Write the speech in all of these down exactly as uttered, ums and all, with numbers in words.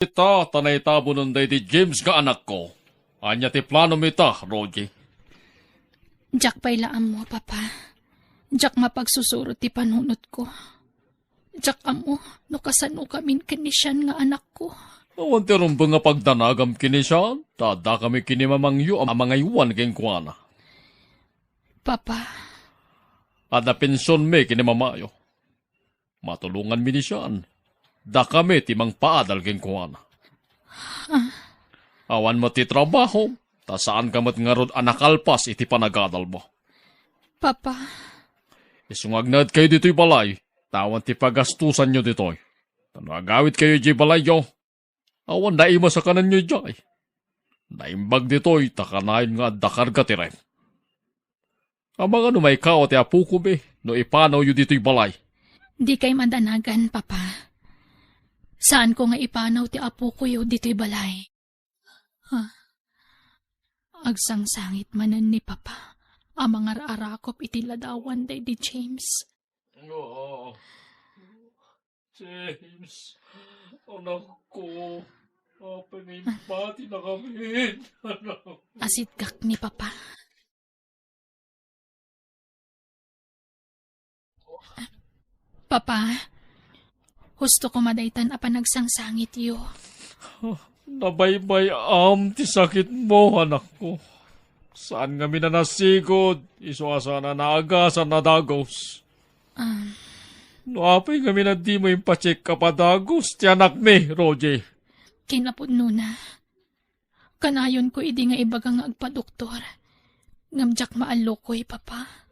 Ita, ta naitabunen daydi James nga anakko. Ania ti planom ita, Rogie? Diak pay la ammo, Papa. Diak mapagsusurot ti panunotko. Diak ammo no kasanokamin ken ni Sean nga anakko. Awan ti rumbeng a pagdanagam ken ni Sean, ta addakami ken ni mamangyo a mangaywan kenkuana. Papa. Adda pensionmi ken ni mamayo. Matulonganmi ni Sean. Dakami ti mangpaadal kenkuana. Ah. Awan met ti trabaho, ta saanka met ngarud a nakalpas iti panagadalmo. Papa. Isu nga agnaedkayo ditoy balay, ta awan ti pagastosanyo ditoy. Ta no agawidkayo idiay balayyo, awan naimas a kanenyo idiay. Naimbag ditoy, ta kanayon nga adda karga ti rent. Amangan no maikaaw ti apokomi no ipanawyo ditoy balay. Dikay madanagan, Papa. Saanko nga ipanaw ti apokoyo ditoy balay. Ha? Agsangsangit manen ni Papa a mangar-arakop iti ladawan daydi James. Ah, James, anakko, apay nga impatinakamin, anak? Asiddek ni Papa. Papa, husto koma daytan a panagsangsangityo. Nabaybay-am ti sakitmo, anakko. Saan ngamin a nasigud, isu a saan a naagasan a dagus. Ah. No apay ngamin a dimo impacheck-up a dagus ti anakmi, Rogie? Kinapudnona, kanayonko idi nga ibaga nga agpadoktor. Ngem diak maallukoy, Papa.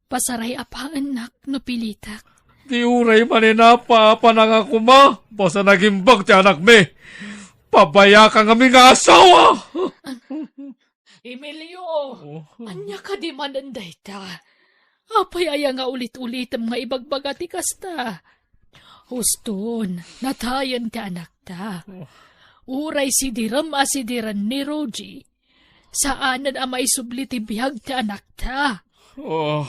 Pasaray a paennak no pilitek. Di uray maninapaapanak a koma, basta nagimbag ti anakmi. Pabayaka ngamin nga asawa! Emilio, Oh. Ania kadi manen dayta? Apay aya nga ulit-ulitem nga ibagbaga ti kasta? Huston, natayen ti anakta. Oh. Uray sidirem a sidiren ni Rogie, saanen a maisubli ti biag ti anakta. Oh.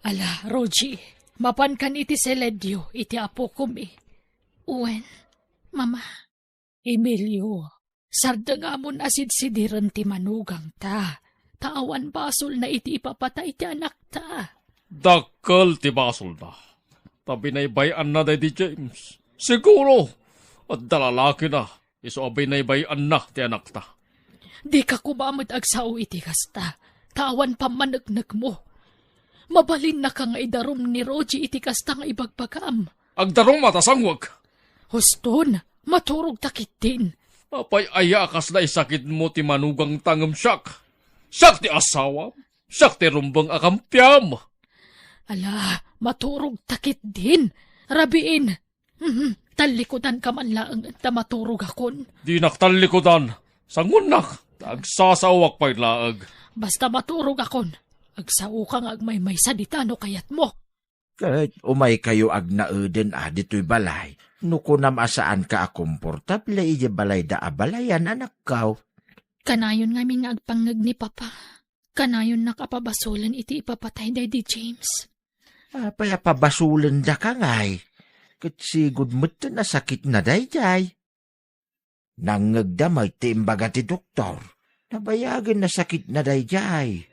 Ala, Rogie, mapankan iti seledio iti apokomi. Wen, Mama. Emilio, sardengamon a sidsidiren ti manugangta, ta awan basolna iti ipapatay ti anakta. Dakkel ti basolna. Ta binaybay-anna daydi James. Siguro, adda lalakina, isu a binaybay-anna ti anakta. Dika koma met agsao iti kasta, ta awan pammaneknekmo. Mabalinnaka nga idarum ni Rogie iti kasta nga ibagbagam. Agdaruma ta sangwek. Huston, maturogta ketdin. Apay aya a kasla isakitmo ti manugangta ngem siak? Siak ti asawam. Siak ti rumbeng a kampiam. Ala, maturogta ketdin. Rabiin. Mhm, tallikudanka man laeng ta maturogakon. Dinak tallikudan. Sangoennak, ta agsasaoak pay laeng. Basta maturogakon. Agsaoka nga agmaymaysa dita no kayatmo. Ket umaykayo agnaeden a ditoy balay. No kunam a saanka a komportable idiay balayda a balayan, anakko. Kanayon ngamin nga agpangngeg ni Papa. Kanayonnak a pabasolen iti ipapatay daydi James. Apay a pabasolendaka ngay? Ket sigud metten a sakitna daydiay. Nangngegda met ti imbaga ti doktor. Nabayagen a sakitna daydiay.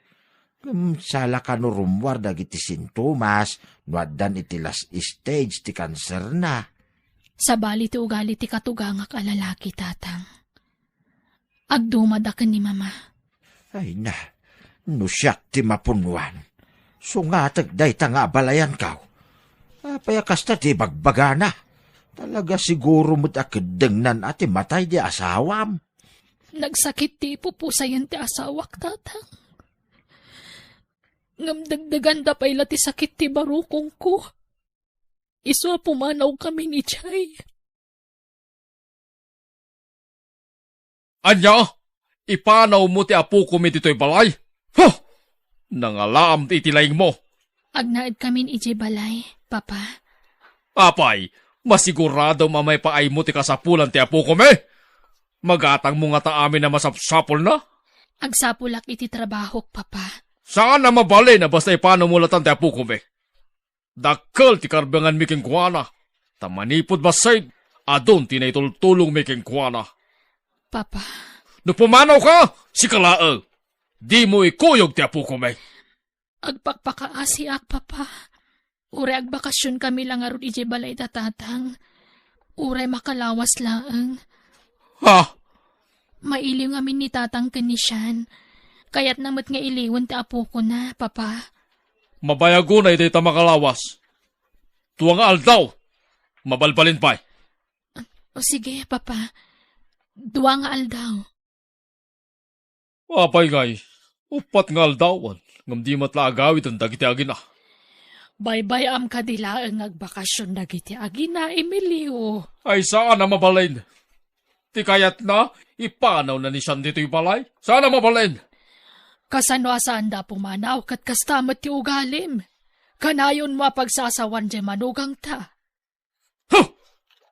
Ngem sala kano rummuar dagiti sintomas no addan iti last stage ti kanserna. Sabali ti ugali ti katugangak a lalaki, Tatang. Agdumada ken ni Mama. Ay na, no siak ti mapunnuan, sungatek dayta nga abalayankaw. Apay a kasta ti ibagbagana? Talaga siguro met a keddengnan a ti matay di asawam. Nagsakit ti ipupusayen ti asawak, Tatang. Ngem dagdaganda pay la ti sakit ti barukongko. Isu a pumanawkami idiay. Ania? Ipanawmo ti apokomi ditoy balay? Huh! Nangalaam ti iti laingmo. Agnaedkamin idiay balay, Papa. Apay, masiguradom a maipaaymo ti kasapulan ti apokomi? Magatangmo ngata amin a masapsapulna? Agsapulak iti trabahok, Papa. Saan a mabalin a basta ipanawmo latan ti apokomi. Dakkel ti karbenganmi kenkuana, ta manipud bassit, adun ti naitultulongmi kenkuana. Papa. No pumanawka, sika laeng. Dimo ikuyog ti apokome. Agpakpakaasiak, Papa. Uray agbakasionkami la ngarud idiay balay da Tatang. Uray makalawas laeng. Ha? Mailiw ngamin ni Tatang ken ni Sian. Kayatna met nga iliwen ti apokona, Papa. Mabayagon a dayta makalawas. Dua nga aldaw. Mabalbalin pay. O sige, Papa. Dua nga aldaw. Apay ngay, uppat nga aldawan, ngem di met la agawiden dagiti agina. Baybay-am kadi laeng nga agbakasion dagiti agina, Emilio. Ay, saan a mabalin. Ti kayatna, ipanawna ni Sian ditoy balay. Saan a mabalin. Kasano a saanda a pumanaw, ket kasta met ti ugalim. Kanayonmo a pagsasawan diay manugangta. Huh!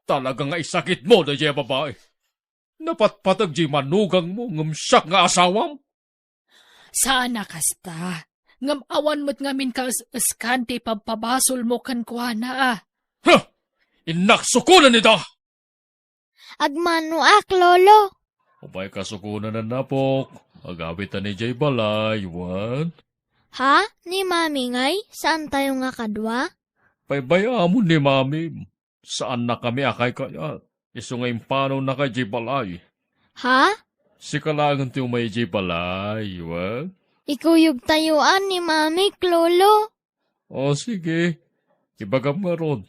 Talaga nga isakitmo daydiay a babai. Napatpateg diay manugangmo ngem siak nga asawam? Saan a kasta. Ngem awan met ngamin kaes-eskan ti ipabpabasolmo kenkuana a. Huh! Innak sukonen ida! Agmanoak, Lolo. Apay kasukonen, apok? Agawidta idiay balay, wen? Ha? Ni Mami ngay? Saantayo nga kadua? Baybay-amon ni Mami. Saannakami a kaykayat. Isu nga impanawnaka idiay balay. Ha? Sika laengen ti umay idiay balay, wen? Ikuyogtayoan ni Mamik, Lolo. O, sige. Ibagam ngarud.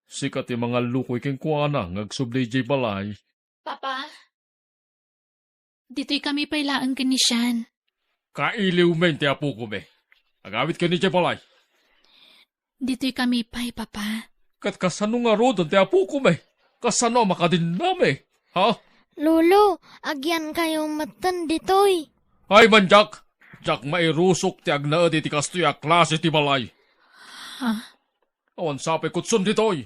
Sika ti mangallukoy kenkuana nga agsubli idiay balay. Papa, ditoykami pay laeng ken ni Sian. Kailiwmi ti apokome. Agawidka idiay balay. Ditoykami pay, Papa. Ket kasano ngaruden ti apokome? Kasano a makadinnami? Ha? Lolo, agyankayo metten ditoy. Ay, mandiak! Diak mairusok ti agnaed iti kastoy a klase ti balay. Ha? Awan sapay kutson ditoy.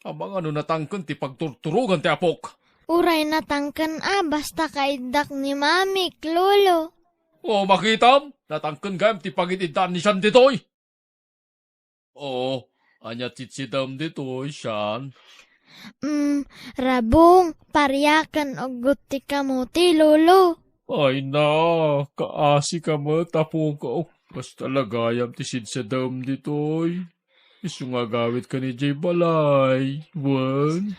Amangan no natangken ti pagturturogan ti apok. Uray natangken a, basta kaiddak ni Mamik, Lolo. O, makitam, natangken gayam ti pangid-iddaan ni Sian ditoy. O, ania ti sidsidem ditoy, Sian? Mm, rabong, paria ken uggot ti kamote, Lolo. Ay na, kaasika met, apok. Basta la gayam ti sidsidem ditoy. Isu nga agawidka idiay balay, wen?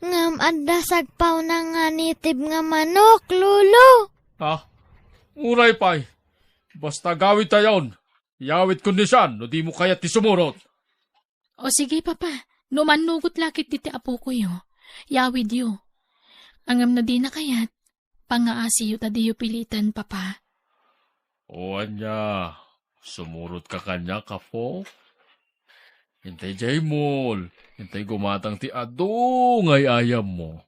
Ngem adda sagpawna nga native nga manok, Lolo. Ha? Uray pay. Basta agawidtayon. Yawidkon ni Sian no dimo kayat ti sumurot. O sige, Papa. No mannugot la ketdi ti apokoyo, yawidyo. Ngem no dina kayat, pangaasiyo ta diyo piliten, Papa. O ania, sumurotka kaniak, apok? Intay diay mall, intay gumatang ti adu nga ay-ayammo.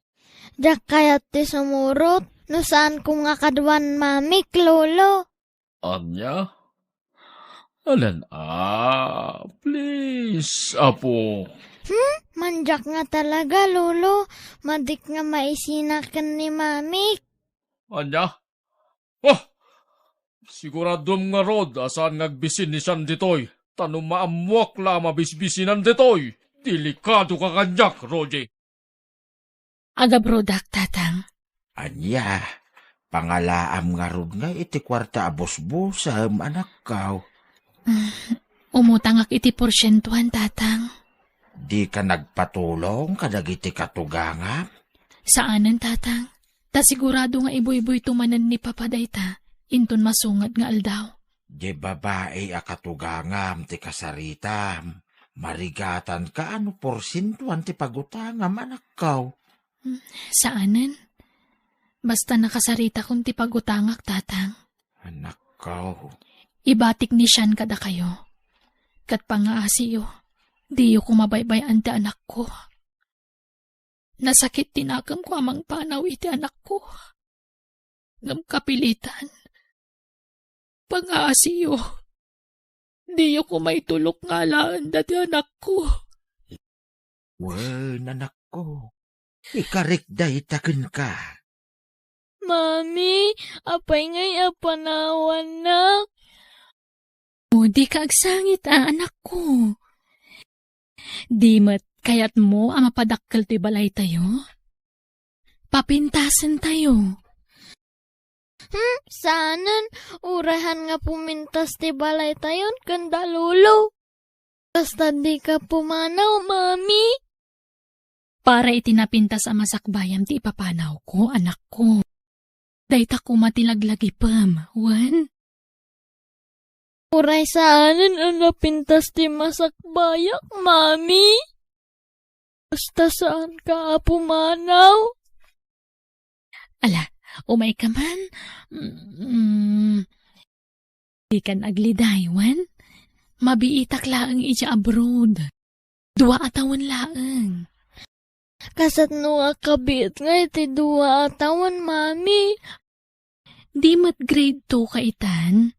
Diak kayat ti sumurot no saanko nga kaduan Mamik, Lolo. Ania? Alan a, please, apok. Hmm? Mandiak nga talaga, Lolo. Madik nga maisina ken ni Mamik. Ania? Oh! Siguradom ngarud a saan nga agbisin ni Sian ditoy, ta no maammoak la a mabisbisinan ditoy, delikadoka kaniak, Roger. Agabrodak, Tatang. Ania, pangalaam ngarud nga iti kuarta a busbusem, anakko? Mm, umutangak iti porsientuan, Tatang. Dika nagpatulong kadagiti katugangam? Saanen, Tatang. Ta sigurado nga ibuybuyto manen ni Papa dayta inton masungad nga aldaw. Di babai a katugangam ti kasaritam. Marigatanka a no porsientuan ti pagutangam, anakko. Hmm, saanen. Basta nakasaritakon ti pagutangak, Tatang. Anakko. Ibatik ni Sian kadakayo. Ket pangaasiyo, diyo koma baybay-an ti anakko. Nasakit ti nakemko a mangpanaw iti anakko. Ngem kapilitan. Pangaasiyo. Diyo koma itulok nga alaen dati anakko. Wen, anakko. Ikarik dayta kenka. Mami, apay ngay a panawannak? O, dika agsangit a, anakko. Di met Kayatmo a mapadakkel ti balaytayo? Papintasentayo. Hmm, saanen, uray haan nga pumintas ti balaytayon ken da Lolo. Kasta dika pumanaw, Mami. Para iti napintas a masakbayam ti ipapanawko, anakko. Dayta koma ti laglagipem, wen? Uray saanen a napintas ti masakbayak, Mami. Basta saanka a pumanaw. Ala, umayka man. Mm, dikan agliday, wen? Mabiitak laeng idiay abroad. Dua a tawen laeng. Kasano a kabiit nga iti dua a tawen, Mami? Di met grade two ka itan?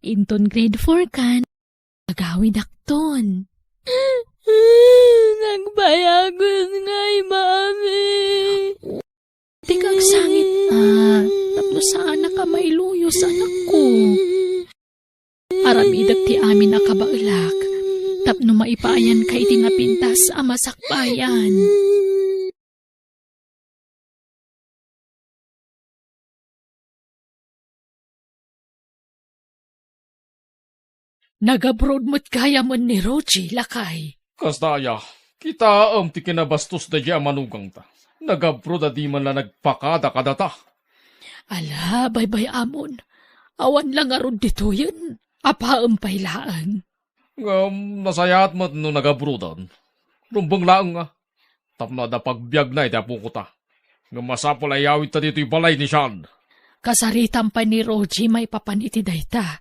Inton grade four kan, agawidakton. Nagbayagos ngay, Mami. Dika agsangit, a, tapno saanak a mailuyos, anakko. Aramidek ti amin a kabaelak tapno maipaayanka iti napintas a masakbayan. Nagabroad met gayam ni Rogie, lakay. Kasta aya, kitaem ti kinabastos daydiay a manugangta. Nagabroad a di man la nagpakada kadata. Ala, baybay-amon. Awan la ngarud ditoyen. Apaem pay laeng. Ngem nasayaat met no nagabroaden. Rumbeng laeng nga. Tapno adda pagbiagna iti apokota. Ngem masapul a iyawidta ditoy balay ni Sean. Kasaritam pay ni Rogie maipapan iti dayta.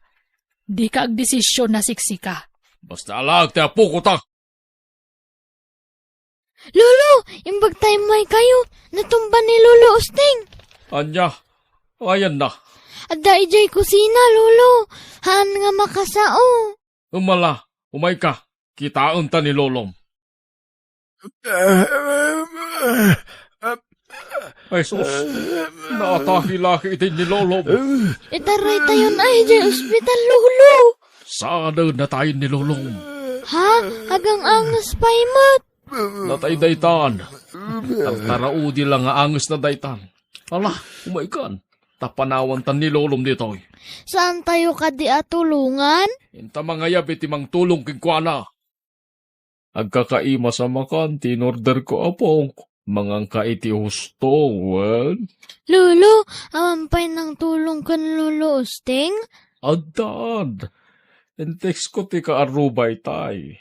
Dika agdesision a siksika. Basta alaek ti apokota. Lolo, imbag ta immaykayo. Natumba ni Lolo Usting. Ania? Ayanna? Adda idiay kusina, Lolo. Haan nga makasao. Umala, umayka. Kitaenta ni Lolom. Ay, sus. Naatake la iti ni Lolom. Itaraytayon idiay ospital, Lolo. Saan natayen ni Lolom? Ha? Agang-anges pay met. Natay daytan. Tartaraudi la nga angesna daytan. Ala, umaykan. Ta panawantan ni Lolom ditoy. Saantayo kadi a tulongan? Inta mangayab iti mangtulong kenkuana. Agkakaimas a makan ti in-order ko, apok. Manganka iti husto, wen? Lolo, awan pay nangtulong ken Lolo Usting? Addan. In-text ko ti kaarrubay tay.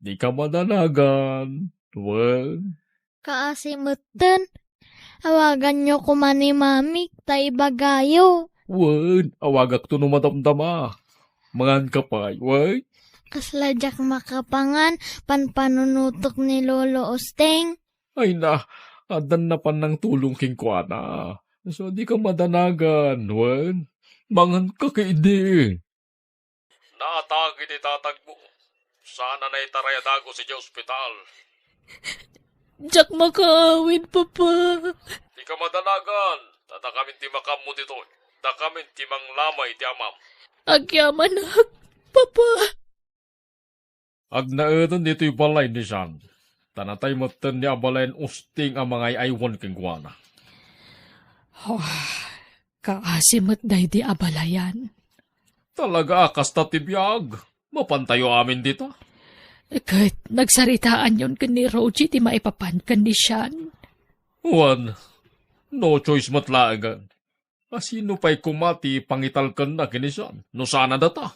Dika madanagan, wen? Kaasi metten. Awaganyo koma ni Mamik ta ibagayo. Wen, awagakto no madamdama. Manganka pay, wen? Kasla diak makapangan, panpanunutok ni Lolo Usteng. Ay na, addan napan nangtulong kenkuana. So, dika madanagan, wen? Manganka ketdi. Naatake ti tatagmo. Saan a naitaray a dagus idiay ospital. Diak makaawid, Papa. Dika madanagan, ta dakamin ti makaammo ditoy. Dakamin ti manglamay iti amam. Agyamanak, Papa. Agnaeden ditoy balay ni Jean, ta natay metten ni abalayan Usteng a mangay-aywan kenkuana. Oh, kaasi met daydi abalayan. Talaga a kasta ti biag. Mapantayo amin dita. Ket nagsaritaanyon ken ni Rogie ti maipapan ken ni Jean. Wen, no choice met laengen. A sino pay koma ti pangitalkenna ken ni Jean no saan a data?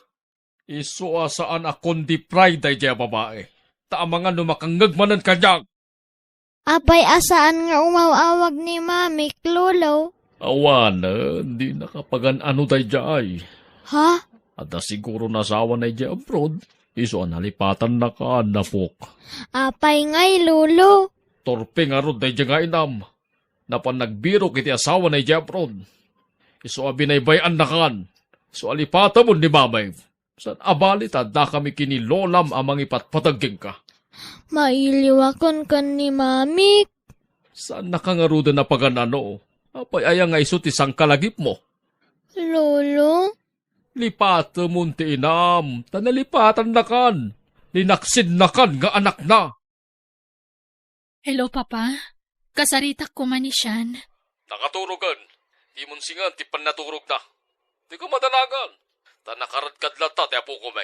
Isu a saan a condipride daydiay a babai, ta amangan no makangngeg manen kaniak. Apay a saan nga umaw-awag ni Mamik, Lolo? Awanen, di nakapagan-ano daydiay. Ha? Adda siguro nasawana idiay abroad, isu a nalipatannakan, apok. Apay ngay, Lolo? Torpe ngarud daydiay nga inam. Napan nagbirok iti asawana idiay abroad. Isu a binaybay-annakan. Isu a lipatemon ni Mamay. Saan a bali ta addakami ken ni Lolam a mangipatpateg kenka. Mailiwakon ken ni Mamik. Saannaka ngaruden a pagan-ano. Apay aya nga isu ti sangkalagipmo? Lolo? Lipatemon ti inam, ta nalipatannakan. Linaksinnakan nga anakna. Hello, Papa. Kasaritak koma ni Sean. Nakaturogen. Di mon singan ti pannaturogna. Dika madanagan. Ta nakaradkad latta ti apokon.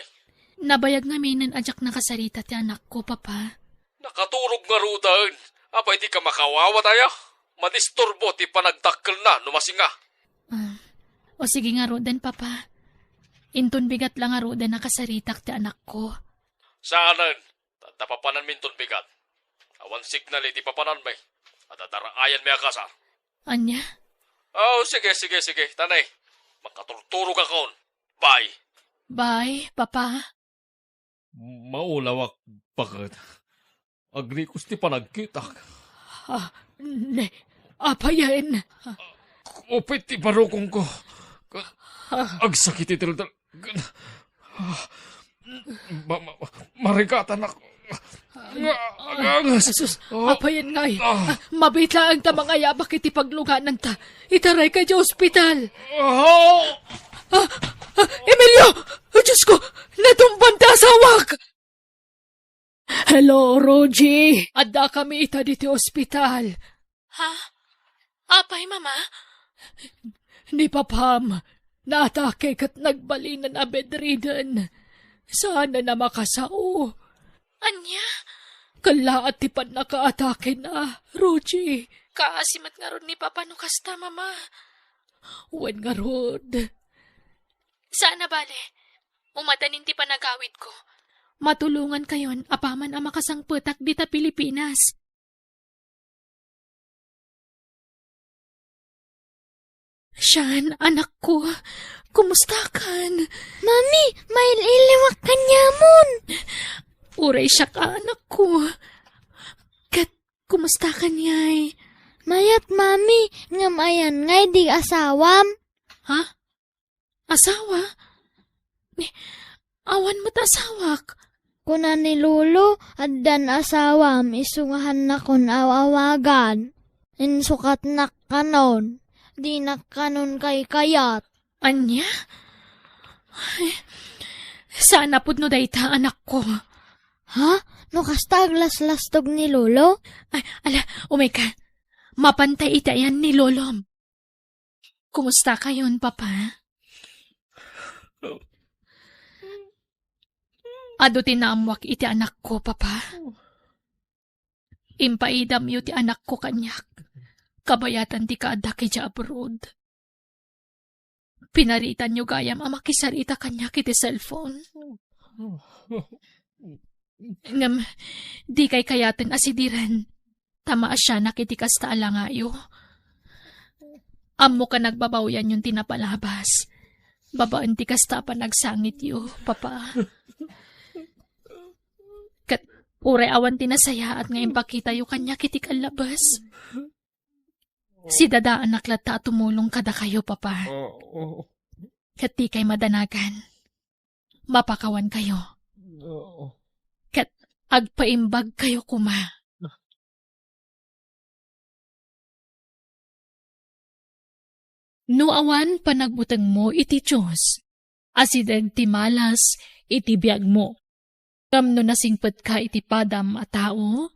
Nabayag ngamin a diak nakasarita ti anakko, Papa. Nakaturog ngaruden. Apay, dika makaawat aya? Madisturbo ti panagdakkelna no masinga. Ah, o sige ngaruden, Papa. Inton bigat la ngaruden a kasaritak ti anakko. Saanen. Adda papananmi inton bigat. Awan signal iti papananmi. Adda daraayanmi a kasar. Ania? Oh, sige, sige, sige. Tanay. Makaturturogakon. Bye. Bye, Papa. Maulawak, baket. Agrikos ti panagkitak. Ah, ne, apayen? Upit ti barukongko. Ah. Agsakit ti daldal. Ah. Ma-, ma-, marigatanak. Nga, agangas. Asus, ah, apayen ngay. Ah. Ah, mabiit laeng ta mangayabak iti paglungananta. Itaray ka iti ospital. Ah. Ah, ah, Emilio! Diyos ko! Natumban ti asawak! Hello, Rogie. Adda kami ita diti ospital. Ha? Apay, Mama? Ni Papam, naatake ket nagbalinen a bedridden. Saan a makasao. Ania? Kellaat ti pannakaatakena, Rogie. Kaasi met ngarud ni Papa no kasta, Mama. Wen ngarud. Saan a bale. Umadanin ti panagawidko. Matulongankayon apaman a makasangpetak dita Pilipinas. Sean, anakko, kumustakan? Mami, mail-iliwak kaniamon. Uray siak, anakko. Ket kumustakan ngay? Mayat, Mami, ngem ayan ngay di asawam? Ha? Asawa? Ni, awan met asawak. Kuna ni Lolo, addan asawam, isu nga haannakon aw-awagan. Insukatnak kanon, dinak kanon kaykayat. Ania? Ay, saan a pudno dayta, anakko. Ha? No kasta aglaslastog ni Lolo? Ay, ala, umay ka. Mapantay iti ayan ni Lolom. Kumusta kayon, Papa? Adu ti naammuak iti anakko, Papa. Impaidamyo ti anakko kaniak. Kabayatan ti kaaddak idiay abroad. Pinaritanyo gayam a makisarita kaniak iti cellphone. Ngem, dikay kayaten a sidiren, ta maasianak iti kasta a langayo. Ammok a nagbabawianyon ti napalabas, babaen ti kasta a panagsangityo, Papa. Ket uray awan ti nasayaat nga impakitayo kaniak iti kallabes. Sidadaanak latta a tumulong kadakayo, Papa. Oo. Ket dikay madanagan. Mapakawankayo. Oo. Ket agpaimbagkayo koma. No awan panagbutengmo iti Dios, asideg ti malas iti biagmo. Ngem no nasingpetka iti padam a tao,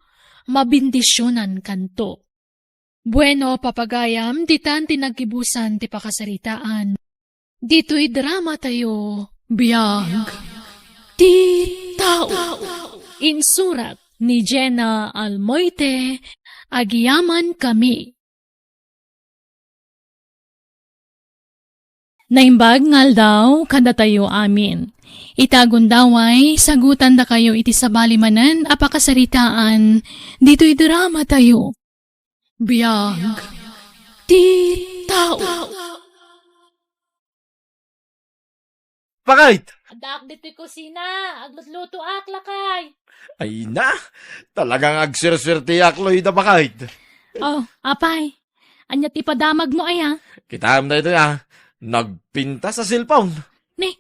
mabendisionankanto. Bueno, papagayam, ditan ti naggibusan ti pakasaritaan. Ditoy drama tayo, Biag ti Tao. Insurat ni Jenna Almoite, agyamankami. Naimbag nga aldaw kadatayo amin. Ita gundaway, sagutandakayo iti sabali manen a pakasaritaan ditoy drama tayo. Biag ti Tao. Bakit? Addaak ditoy kusina. Aglutlutoak, lakay. Ay na, talagang agsuersuerteak, Loida, bakit? Oh, apay. Ania ti padamagmo aya? Kitaem daytoy, ah. Nagpintas a cellphone. Ni,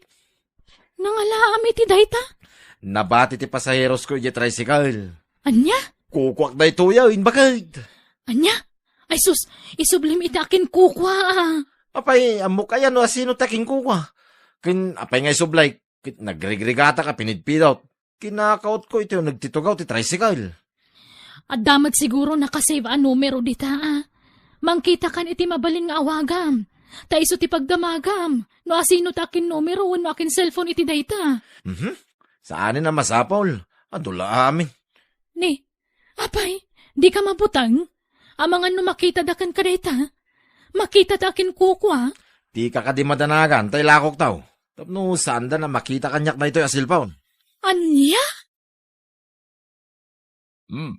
nangalaam iti dayta? Nabati ti pasaheros ko iti tricycle. Ania? Kukuak daytoy, ah, imbakid. Ania? Ay sus, isublim iti akin kukua, ah. Apay, ammok aya no asino ti akin kukua. Ken apay nga isubli, ket nagrigrigatak a pinidpidot. Kinakaot ko iti nagtitugaw ti tricycle. Adda met siguro nakasave a numero dita, a. Mangkitakan iti mabalin nga awagam. Ta isu ti pagdamagam no asino ti akinnumero wenno akin-cellphone iti dayta. Mhm. Saanen a masapul. Adu la amin. Ni, apay, dika mabuteng? Amangan no makitadaken kadayta? Makita ta akinkukua? Dika kadi madanagan, ta ilakokto. Tapno saanda a makita kaniak daytoy a cellphone. Ania? Hmm.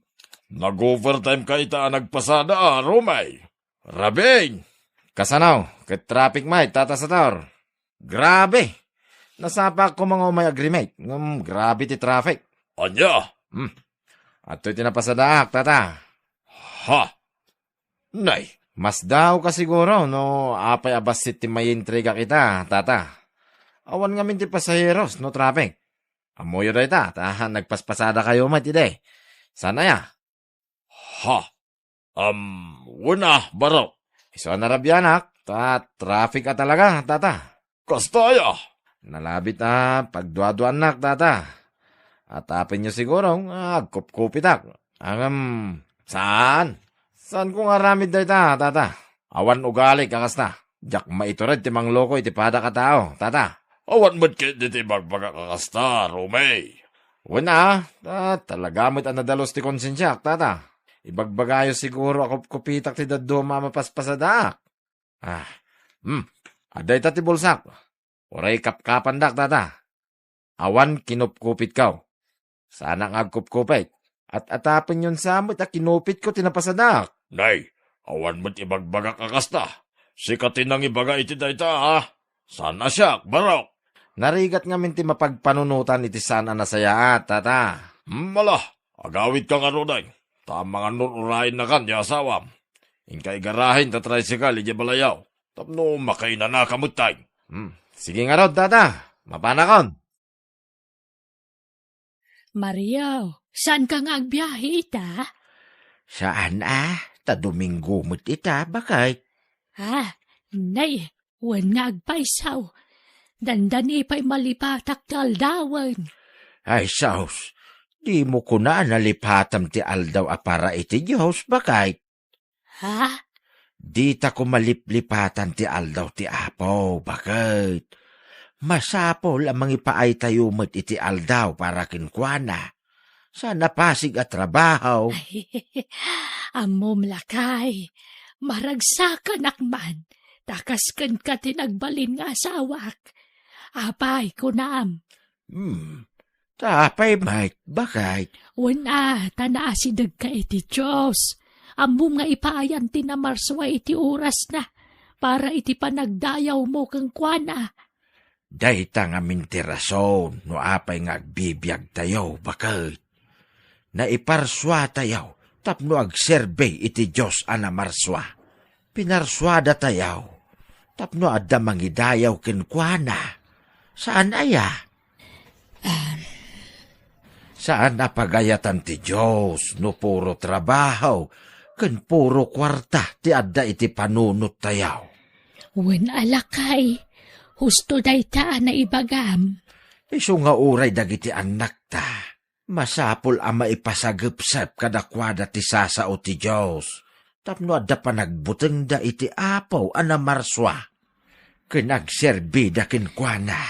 Nag-overtime ka ita a nagpasada, a, Romay. Rabing! Kasano? Ket traffic met, Tata Sator. Grabe! Nasapaak koma nga umay agrimate. Ngem grabe ti traffic. Ania? Hmm. Adtoy ti napasadaak, Tata. Ha? Nay. Mas daw ka siguro no apay a bassit ti maintrigak ita, Tata. Awan ngamin ti pasaheros no traffic. Ammoyo dayta, ta nagpaspasadakayo met idi. Saan aya? Ha? Am, wen a, barok. Isu a narabianak, ta traffic a talaga, Tata. Kasta aya? Nalabit a pagduaduaannak, Tata. Atapenyo siguro nga agkupkupitak. Ngem, saan? Saanko nga aramid dayta, Tata. Awan ugalik a kasta. Diak maitured ti mangloko iti padak a tao, Tata. Awan met ketdi ti ibagbagak a kasta, Romay. Wen a, ta talaga met a nadalus ti konsensiak, Tata. Ibagbagayo siguro a kupkupitak ti dadduma a mapaspasadaak. Ah, hmm, adda ita ti bulsak. Uray kapkapandak, Tata. Awan kinupkupitko. Saanak nga agkupkupit. At-atapenyon sa met a kinupitko ti napasadaak. Nay, awan met ibagbagak a kasta. Sika ti nangibaga iti dayta, a. Saan a siak, barok. Narigat ngamin ti mapagpanunotan iti saan a nasayaat, Tata. Hmm, ala, agawidka ngaruden. Ta amangan no ur-urayennakan ti asawam. Inka igarahen ta tricycle idiay balayyo. Tapno makainanaka metten. Hmm, sige ngarud, Tata. Mapanakon. Mario, saanka nga agbiahe ita? Saan a, ta Domingo met ita, baket. Ah, nay, wen nga agpayso. Dandani pay malipatak ti aldawen. Ay, sus, dimo kuna a nalipatam ti aldaw a para iti Dios, baket. Ha? Dita koma liplipatan ti aldaw ti Apo, baket. Masapul a mangipaaytayo met iti aldaw para kenkuana. Saan a pasig a trabaho. Ammom, lakay, maragsakanak man, ta kas kenka ti nagbalin nga asawak. Apay, kunam? Hmm, ta apay met, baket? Wen a, ta naasidegka iti Dios. Ammom nga ipaayan ti namarsua iti orasna para iti panagdayawmo kenkuana. Dayta ngamin ti rason no apay nga agbibiagtayo, baket. Naiparsuatayo tapno agserbi iti Dios a namarsua. Pinarsuadatayo tapno adda mangidayaw kenkuana. Saan aya? Saan a pagayatan ti Dios no puro trabaho ken puro kuarta ti adda iti panunottayo. Wen a, lakay, husto dayta a naibagam. Isu nga uray dagiti annakta, masapul a maipasagepsep kadakuada ti sasao ti Dios, tapno adda panagbutengda iti Apo a namarsua ken agserbida kenkuana.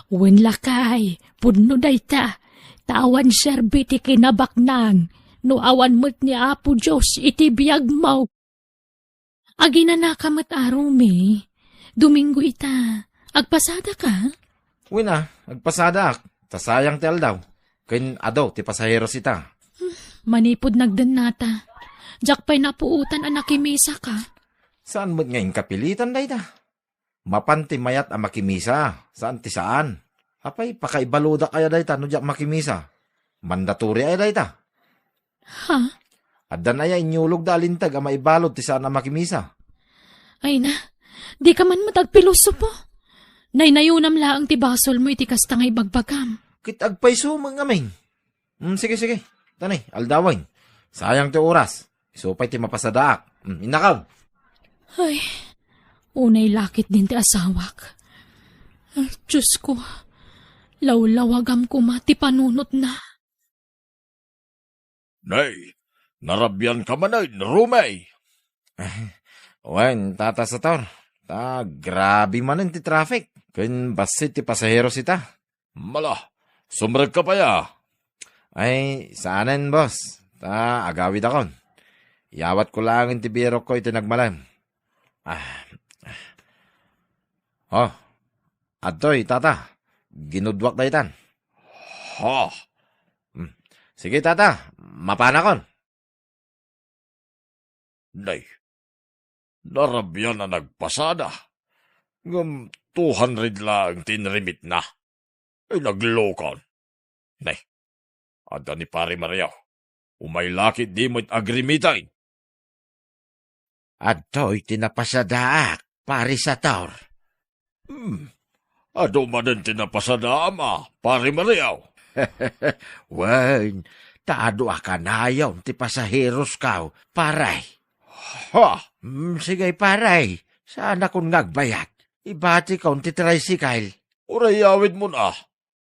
Wen, lakay, pudno dayta, ta awan serbi ti kinabaknang no awan met ni Apo Dios iti biagmo. Aginanaka met, a Rumi. Domingo ita. Agpasadaka? Wen a, agpasadaak. Ta sayang ti aldaw. Ken adu ti pasaheros ita. Manipud nagdennata, diak pay napuotan a nakimisaka. Saan met nga inkapilitan dayta? Mapan ti mayat a makimisa, saan ti saan. Apay, pakaibaludak aya dayta no diak makimisa? Mandatory aya dayta? Ha? Addan aya inyulogda a linteg a maibalud ti saan a makimisa? Ay na, dika man met agpilosopo. Naynayonam laeng ti basolmo iti kasta nga ibagbagam. Ket agpayso met ngamin. Mm, sige, sige. Tani, aldawen. Sayang ti oras. Isu pay ti mapasadaak. Mm, innakam. Ay, unay la ketdin ti asawak. Ah, Diosko, lawlawagam koma ti panunotna. Nay, Narabian ka manen, Rumey? Wen, Tata Sator. Ta grabe manen ti traffic. Ken bassit ti pasaheros ita. Mala, sumrek ka pay a? Ay, saanen, boss. Ta agawidakon. Iyawatko laeng ti birokko iti nagmalem. Ah. Oh, adtoy, tata. Ginudwak daytan. Ha? Hmm. Sige, tata. Mapanakon. Nay, narabian a nagpasada. Ngem two hundred laeng ti inremitna. Ay, naglokon. Nay, adda ni Pare Mario. Umay la ketdi met agremiten. Adtoy ti napasadaak, Pare Sator. Hmm. Adu manen ti napasadaam a, Pare Mario? Wen, ta adu a kanayon ti pasaherosko, pare. Ha? Hmm, sige, pare. Saanakon nga agbayag. Ibatikon ti tricycle. Uray iyawidmon a.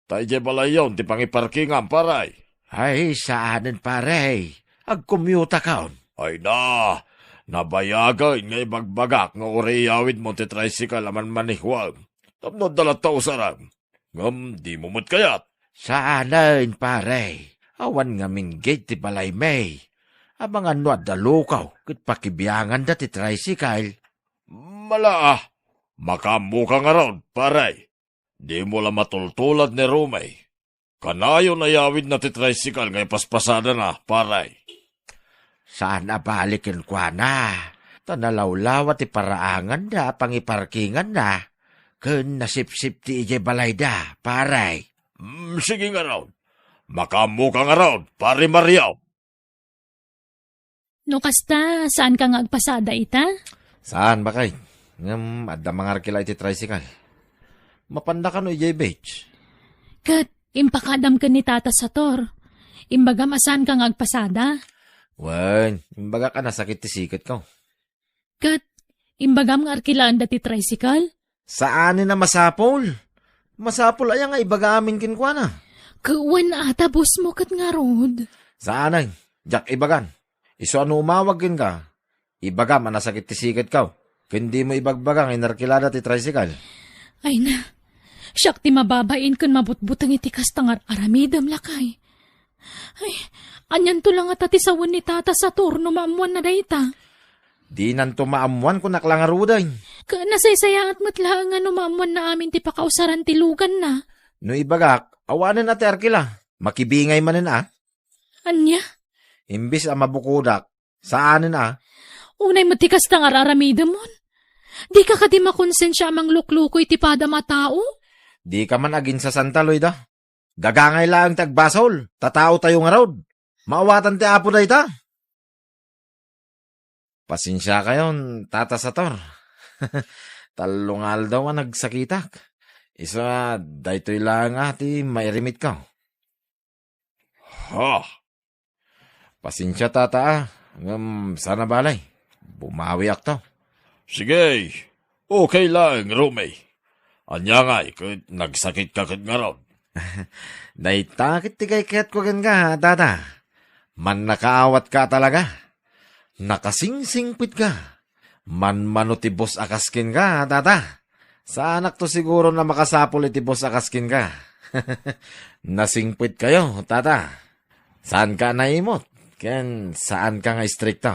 Ta idiay balayyon ti pangiparkingam, pare. Ay, saanen, pare. Agkommute akon. Ay na, nabayagen nga ibagbagak nga uray iyawidmo ti tricycle a manmanehwem. Tapno adda latta usarem. Ngem dimo met kayat. Saanen, pare. Awan ngamin gate ti balaymi. Amangan no adda lukaw ket pakibianganda ti tricycle. Mala a. Makaammoka ngarud, pare. Dimo la matultulad ni Rumey. Kanayon a iyawidna ti tricycle nga ipaspasadana, pare. Saan a bali kenkuana, ta nalawlawa ti paraanganda a pangiparkinganna, ken nasipsipti idiay balayda, pare. Mm, sige ngarud. Makaammoka ngarud, Pare Mario. No kasta, saanka nga agpasada ita? Saan, baket. Ngem adda mangarkila iti tricycle. Mapanda kano idiay beach? Ket impakadam ken ni Tata Sator. Imbagam a saanka nga agpasada? Wen, imbagak a nasakit ti siketko. Ket imbagam nga arkilaanda ti tricycle? Saanen a masapul. Masapul aya nga ibaga amin kenkuana? Ket wen a, ta boss mo ket ngarud. Saanen, diak ibagan. Isu a no umawag kenka, ibagam a nasakit ti siketko. Ken dimo ibagbaga nga inarkilada ti tricycle. Ay na, siak ti mababain ken mabutbuteng iti kasta nga ar-aramidem, lakay. Ay, anianto la ngata ti sawen ni Tata Sator no maammoanna dayta? Dinanto maammoan, kunak la ngaruden. Ket nasaysayaat met laeng nga no maammoanna amin ti pakausaran ti luganna. No ibagak, awanen a ti arkila. Makibingay manen a. Ania? Imbis a mabukodak, saanen a. Unay met ti kasta nga ar-aramidemon. Dika kadi makonsensia a manglukluko iti padam a tao? Dika man aginsasanta, Loida. Gagangay laeng ti agbasol, ta taotayo ngarud. Maawatan ti Apo dayta. Pasensiakayon, Tata Sator. Tallo nga aldaw a nagsakitak. Isu a, daytoy laeng a ti mairemitko. Ha? Pasensia, Tata, a. Ngem saan a bale. Bumawiakto. Sige, okay laeng, Rumey. Ania ngay, ket nagsakitka ket ngarud? Dayta ket ti kaykayatko kenka, Tata. Mannakaawatka talaga. Nakasingsingpetka. Manmano ti boss a kas kenka, Tata. Saanakto siguro a makasapul iti boss a kas kenka. Nasingpetkayo, Tata. Saanka a naimot, ken saanka nga istrikto.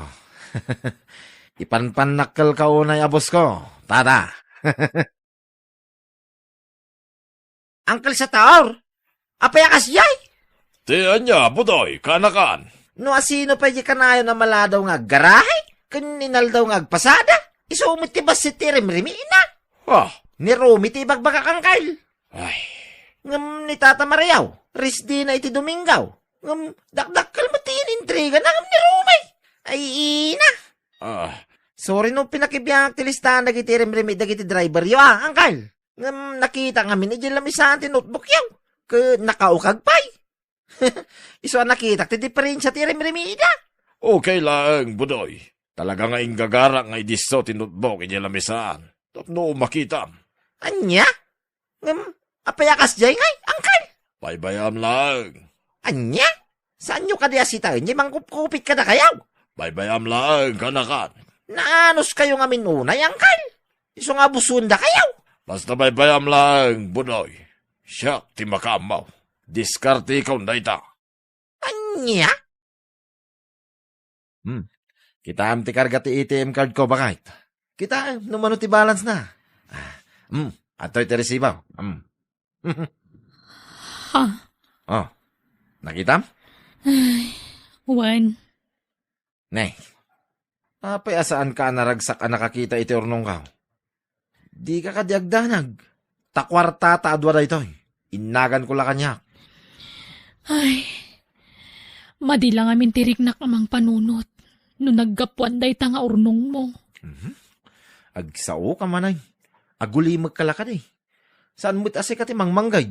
Ipanpannakkelka unay a bossko, Tata. Uncle Sator, apay a kasdiay? Ti ania, Budoy, kaanakan? No asino pay di kanayon a maladaw nga aggarahe, ken inaldaw nga agpasada, isu met ti bassit ti rimrimiina. Ah. Ni Rumi ti ibagbagak, Uncle. Ay. Ngem ni Tata Mario, rest day na iti Domingo. Ngem dakdakkel met ti inintrigana ngem ni Rumi. Ay, ina. Ah. Sorry no pinakibiangak ti listaan dagiti rimrimi dagiti driveryo, a, Uncle. Ngem nakitak ngamin idiay lamisaan ti notebookyo. Ket nakaukag pay. Isu a nakitak ti diferensia ti rimrimida. Okay laeng, Budoy. Talaga nga inggagarak nga idisso ti notebook idiay lamisaan. Tapno makitam. Ania? Ngem, apay a kasdiay ngay, Uncle? Baybayam laeng. Ania? Saanyo kadi a sitaen, di mangkupkupit kadakayo? Baybay-am laeng, kanakan. Naanuskayo ngamin unay, angkel? Isu nga abusuendakayo. Basta baybay-am laeng, Budoy. Siak ti makaammo. Diskarteko dayta. Ania? Hmm. Kitaem ti karga ti A T M card ko, baket. Kitaem no mano ti balance na. Ah, hmm. Adtoy ti resibo. Hmm. Ha? Oh. Nakitam? Ay, wen. Ne. Apay a saanka a naragsak a nakakita iti urnongko? Dika kadi agdanag. Ta kuarta ta adua daytoy. Innaganko la kaniak. Ay, madi la ngamin ti riknak a mangpanunot no naggapuan dayta nga urnongmo. Mhm. Agsaoka manen. Agulimekka la kadi. Saan met a sika ti mangmangged?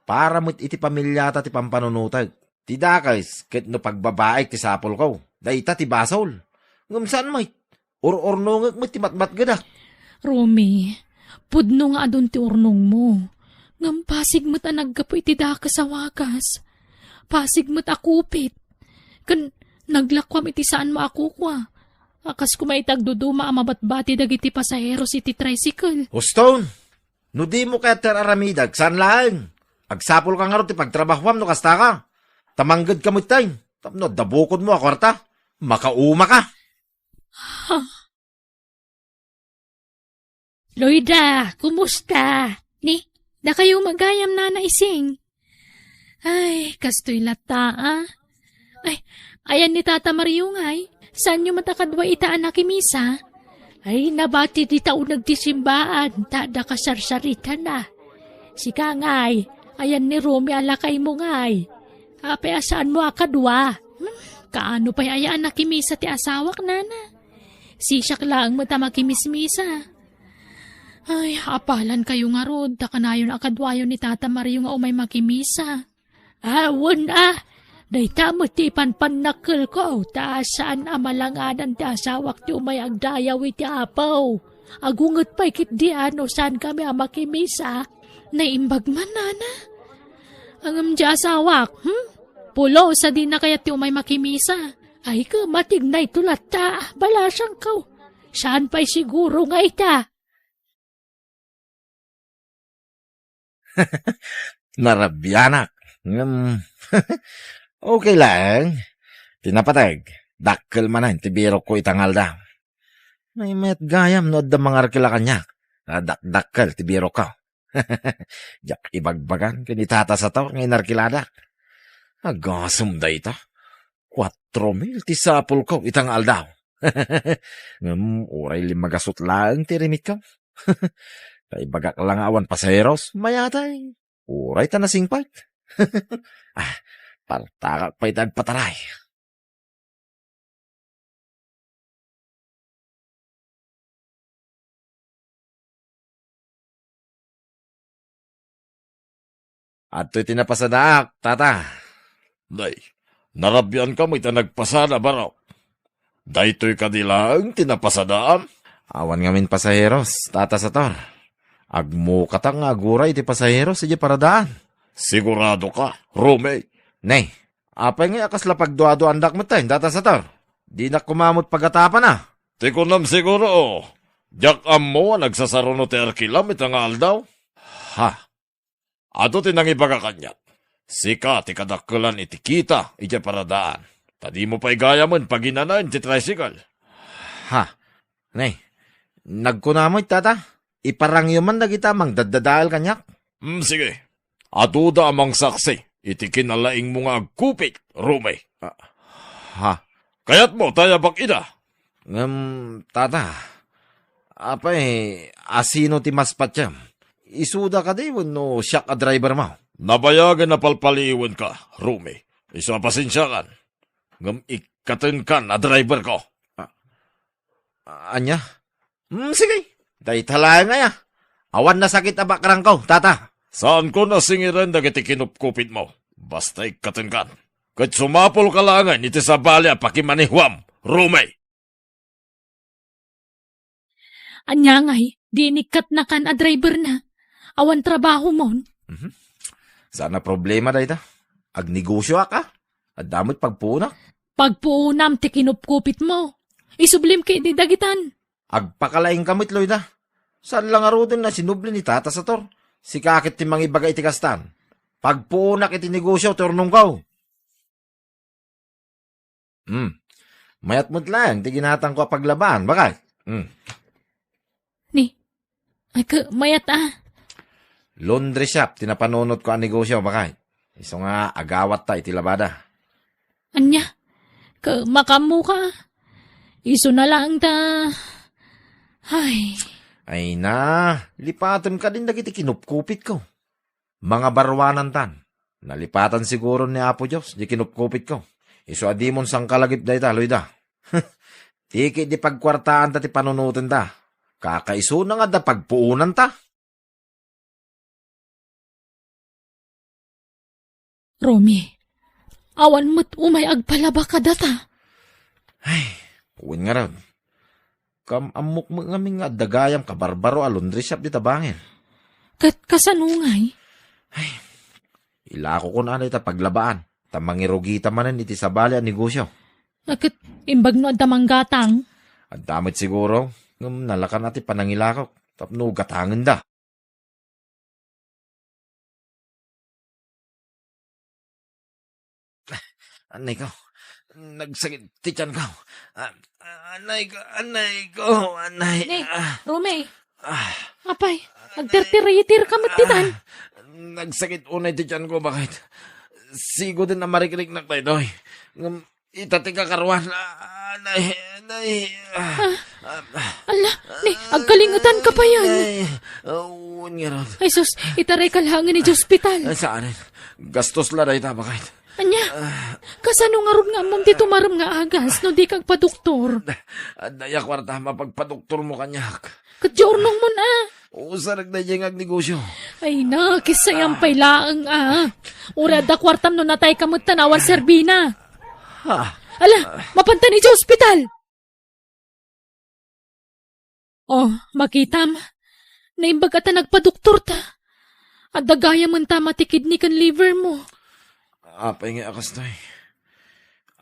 Para met iti pamiliata ti pampanunotek. Ti dakes ket no pagbabaek ti sapulko, dayta ti basol. Ngem saan met. Ur-urnongek met ti matmatgedak. Romy, pudno nga adun ti urnongmo. Ngem pasig met a naggapu iti dakes a wagas. Pasig met a kupit. Ken naglakuam iti saanmo a kukua. A kas koma iti agduduma a mabatbati dagiti pasaheros iti tricycle. Huston! No dimo kayat ti ar-aramidek, saan laeng. Agsapulka ngarud ti pagtrabahuam no kastaka. Ta manggedka metten, tapno adda bukodmo a kuarta. Makaumaka. Loida, kumusta? Ni, dakayo met gayam, Nana Ising. Ay, kastoy latta, a. Ay, ayan ni Tata Mario ngay? Saanyo met a kadua ita a nakimisa? Ay, nabati dita uneg ti simbaan, ta adda kasarsaritana. Sika ngay, ayan ni Romy a lakaymo ngay? Apay a saanmo a kadua? Hmm, kaano pay aya a nakimisa ti asawak, nana? Sisiak laeng met a makimismisa. Ay, apalankayo ngarud, ta kanayon a kaduayo ni Tata Mario nga umay makimisa. Awan a, dayta met ti ipanpannakkelko, ta saan a malangadan ti asawak ti umay agdayaw iti Apo. Agunget pay ketdi a no saankami a makimisa. Naimbag man, nana. Ngem di asawak, hmm? Pulos a dina kayat ti umay makimisa. Ay, kematignayto latta, balasangko. Saan pay siguro nga ita? Narabianak. Ngem, okay laeng. Ti napateg, dakkel manen ti birokko ita nga aldaw. Nay met gayam no adda mangarkila kaniak. Dakdakkel ti birokko. Diak ibagbagan ken ni Tata Sator nga inarkiladak. Agasem dayta. Kuatro mil ti sapulko ita nga aldaw. Ngem uray limmagasut laeng ti rimitko. Ta ibagak la nga awan pasaheros, mayatay. Uray ta nasingpet. Ah, partakak pay ti agpataray. Adtoy ti napasadaak, tata. Nay, narabiankami ta nagpasada, barok. Daytoy kadi laeng ti napasadaam? Awan ngamin pasaheros, Tata Sator. Agmukatak nga aguray ti pasaheros idiay paradaan. Sigurado ka, Romy? Nay, apay ngay a kasla pagduaduaandak metten, Tata Sator? Dinak koma met pagatapana. Ti kunam siguro, diak ammo a nagsasaruno ti arkilam ita nga aldaw. Ha? Adu ti nangibaga kaniak, sika ti kadakkelan iti kita idiay paradaan. Ta dimo pay gayamen paginanaen ti tricycle. Ha? Nay, nagkuna met, tata, iparangyo man dagita mangdaddadael kaniak. Hmm, sige. Aduda a mangsaksi iti kinalaingmo nga agkupit, Romy. Ah, ha? Kayatmo ta ayabak ida? Ngem, tata, apay, asino ti mas patiem? Isuda kadi wenno siak a driver mo? Nabayagen a palpaliiwenka, Romy. Isu a pasensiakan. Ngem ikkatenkan a driver ko. Ah, ania? Hmm, sige. Dayta laeng aya. Awan nasakit a bakrangko, tata. Saanko nasingiren dagiti kinupkupitmo. Basta ikkatenkan. Ket sumapulka laengen iti sabali a pakimanehuam, Romy. Ania ngay, di inikkatnakan a driver na? Awan trabahomon? Mhm. Saan a problema dayta. Agnegosioak, a. Adda met pagpuonak. Pagpuonam ti kinupkupitmo. Isublim ketdi dagitan. Agpakalaingka met, Loida. Saan la ngaruden a sinubli ni Tata Sator. Sika ket ti mangibaga iti kastan. Pagpuonak iti negosio ti urnongko. Hmm. Mayat met laeng ti ginatangko a paglabaan, bakay. Hmm. Ni, ay, ka, mayat a. Laundry shop ti napanunotko a negosio, bakay. Isu nga agawatta iti labada. Ania? Ka, makaammoka. Isu na laeng ta. Ay. Ay na, lipatem kadin dagiti kinupkupitko. Mangabaruanantan. Nalipatan siguro ni Apo Dios di kinupkupitko. Isu a dimon sangkalagip dayta, Loida. Tiki di pagkuartaanta ti panunotenta. Kakaisuna nga adda pagpuonanta. Romy, awan met umay agpalaba kadata. Ay, wen ngarud. Kam-ammok met ngamin nga adda gayam kabarbaro a laundry shop dita bangir. Ket kasano ngay? Ay, ilakokon anay ta paglabaan, ta mangirugita manen iti sabali a negosyo. A, ket imbag no adda manggatang? Adda met siguro, ngem nalakan a ti panangilakok, tapno gatangenda. Anay ko, nagsakit ti tiyan ko. Ah, anay ko, anay ko, anay. Ne, ah, Rome. Ah. Apay, agterterayeter ka met ditan. Ah, nagsakit unay ti tiyan ko, bakit? Sigo din a marikriknak daytoy. Ngem, ita ti kakaruan. Ah, anay, anay. Ah, ah, ah. Ala, ne, agkalingetan ka pa yan. Anay. Ah, wen ngarud. Ay, sus, itaray ka laengen iti ospital. Ay, saan? Gastos la dayta, bakit? Ania? Ah. Kasano ngarud nga ammom ti tumarem nga agas no di ka agpadoktor? Adda ya kuarta, mapagpadoktormo kaniak. Ket diay urnongmon a. Usarek daydiay nga agnegosyo. Ay na, kissayam pay laeng a. Uray adda kuartam no natay ka met ta awan serbina. Ha? Ala, mapantan idiay ospital. Oh, makitam. Naimbag a ta nagpadoktor ta. Adda gayam ta mati kidney ken liver mo. Apay nga a kastoy?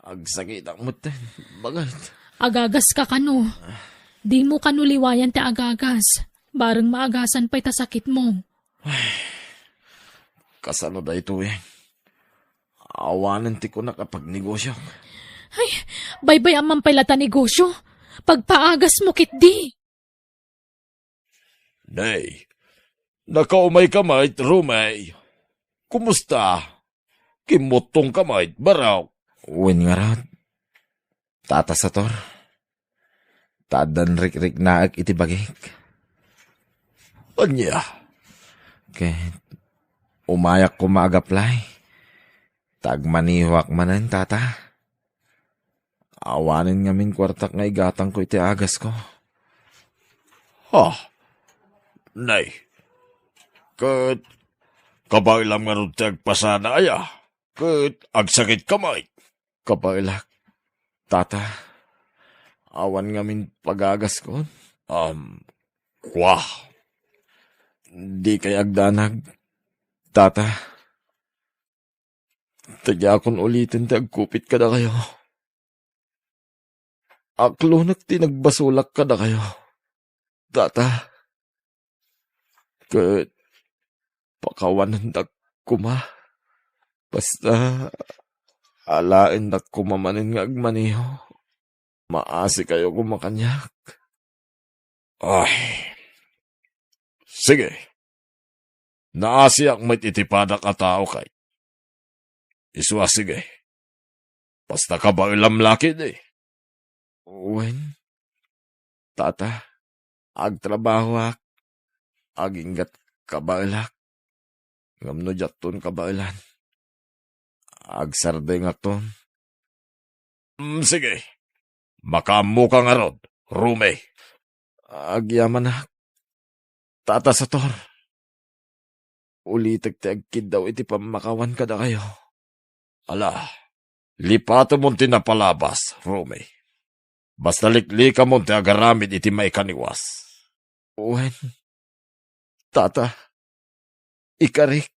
Agsakitak metten, baket. Agagas ka kano. Dimo kano liwayan ti agagas. Bareng maagasan pay ta sakitmo. Ay, kasano daytoy? Awanen ti kunak a pagnegosiok. Ay, baybay-am man pay la ta negosio. Pagpaagasmo ketdi. Nay, nakaumay ka met, Rumay. Kumusta? Kimmuttong ka met, barok. Wen ngarud, Tata Sator, ta addan rikriknaek iti bagik. Ania? Ket umayak koma a gaplay, ta agmanehoak manen, Tata. Awanen ngamin kuartak nga igatangko iti agasko. Ha? Nay, ket kabaelam ngarud ti agpasada aya? Ket agsakit ka met? Kabaelak, Tata. Awan ngamin pagagaskon. Um, kwa. Dikay agdanag, Tata. Tagakon uliten ti agkupit kadakayo. Aklonek ti nagbasolak kadakayo, Tata. Ket pakawanendak koma. Basta, alaendak koma manen nga agmaneho. Maasikayo koma kaniak. Ay. Sige. Naasiak met iti padak a tao kay. Isu a sige. Basta kabaelam la ketdi. Wen, Tata, agtrabahoak, aginggat kabaelak. Ngem no diakton kabaelan, agsardengakton. Mm, sige. Makaammoka ngarud, Rumi. Agyamanak, Tata Sator. Ulitek ti agkiddaw iti pammakawan kadakayo. Ala, lipatemon ti napalabas, Rumi. Basta liklikamon ti agaramid iti maikaniwas. Wen, Tata, ikarik.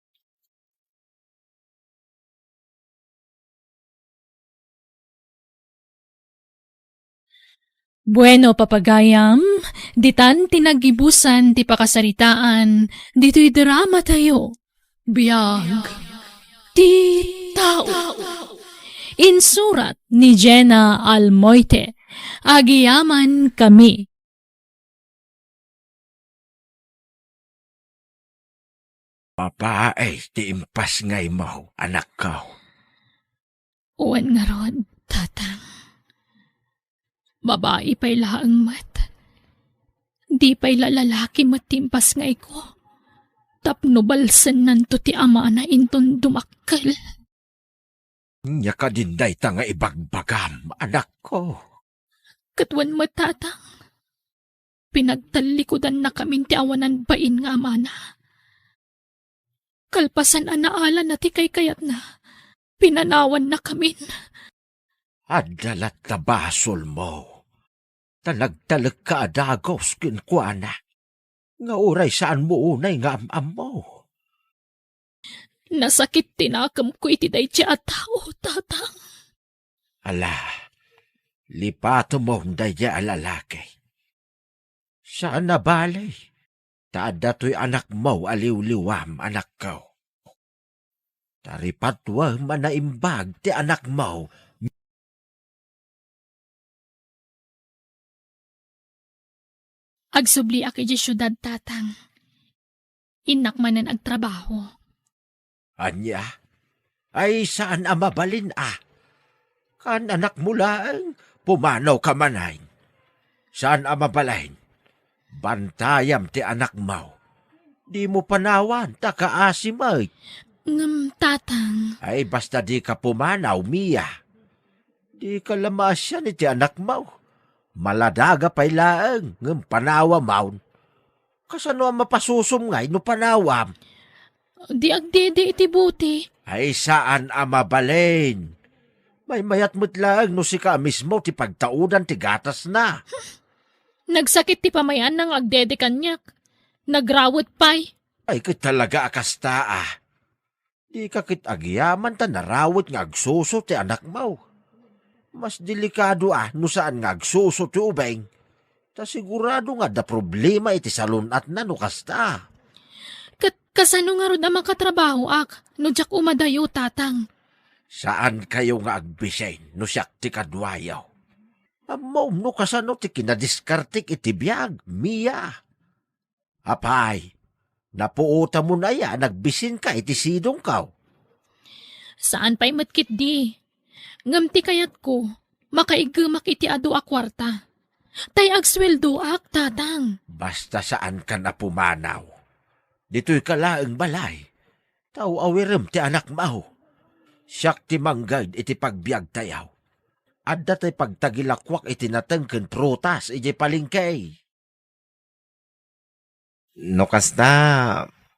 Bueno, papagayam, ditan ti naggibusan ti pakasaritaan ditoy drama tayo. Biag ti tao. Insurat ni Jenna Almoite. Agiyaman kami. Babai ti impasngaymo, anakko. Wen ngarud, Tatang. Babai pay laeng met. Di pay la lalaki met ti impasngayko. Tapno balsennanto ti amana inton dumakkel. Ania kadin dayta nga ibagbagam, anakko? Ket wen met, Tatang. Pinagtallikudannakamin ti awanan bain nga amana. Kalpasan a naalana ti kaykayatna, pinanawannakamin. Adda latta basolmo. Ta nagtalekka a dagus kenkuana, nga uray saanmo unay nga am-ammo. Nasakit ti nakemko iti daydi a tao, Tatang. Ala, lipatemon daydi a lalaki. Saan a bale, ta adda toy anakmo a liwliwam, anakko. Ta ripatuem a naimbag ti anakmo. Agsubliak idiay siudad, Tatang. Innak manen agtrabaho. Ania? Ay, saan a mabalin a. Kaan anakmo laeng, pumanawka manen. Saan a mabalin. Bantayam ti anakmo. Dimo panawan, ta kaasi met. Ngem, Tatang. Ay, basta dika pumanaw, Mia. Dika la maasian iti anakmo. Maladaga pay laeng, ngem panawam. Kasano a mapasusom ngay no panawam? Di agdede iti buti. Ay, saan a mabalin. Maymayat met laeng no sika a mismo ti pagtaudan ti gatasna. Nagsakit ti pamay-anna nga agdede kaniak. Nagrawet pay. Ay, ket talaga a kasta a. Dika ket agyaman ta narawet nga agsuso ti anakmo. Mas delikado a no saan nga agsuso ti ubing. Ta sigurado nga adda problema iti salun-atna no kasta. Ket kasano ngarud a makatrabahoak no diak umadayo, Tatang? Saankayo nga agbisin no siak ti kaduayo. Ammom no kasano ti kinadiskartek iti biag, Mia. Apay, napuotamon aya a nagbisinka iti sidongko? Saan pay met ketdi. Ngem ti kayatko, makaiggemak iti adu a kuarta. Tay agsueldoak, Tatang. Basta saankan a pumanaw. Ditoyka laeng balay. Ta aw-awirem ti anakmo. Siak ti mangged iti pagbiagtayo. Adda tay pagtagilakoak iti nateng ken prutas idiay palengke. No kasta,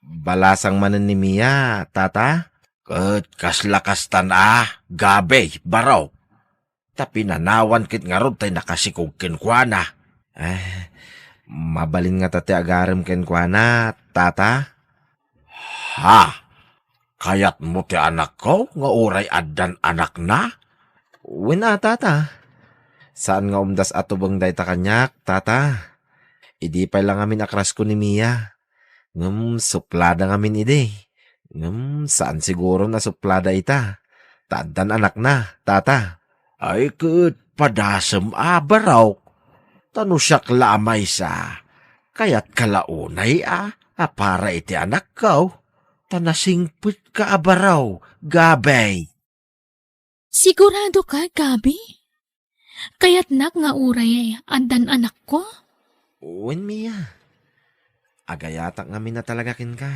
balasang manen ni Mia, Tata? Ket kasla kastan a, Gabi, barok. Ta pinanawan ket ngarud tay nakasikog kenkuana. Eh, mabalin ngata ti agarem kenkuana, Tata? Ha? Kayatmo ti anakko nga uray addan anakna? Wen a, Tata. Saan nga umdas a tubeng dayta kaniak, Tata. Idi pay la ngamin a crush ko ni Mia. Ngem suplada ngamin idi. Ngem saan siguron a suplada ita. Ta addan anakna, Tata. Ay ket padasem a barok. Ta no siak la a maysa, kayatka la unay a, a para iti anakko. Ta nasingpetka a barok, Gabi. Sigurado ka, Gabi? Kayatnak nga uray addan anakko? Wen, Mia. Agayatak ngamin a talaga kenka.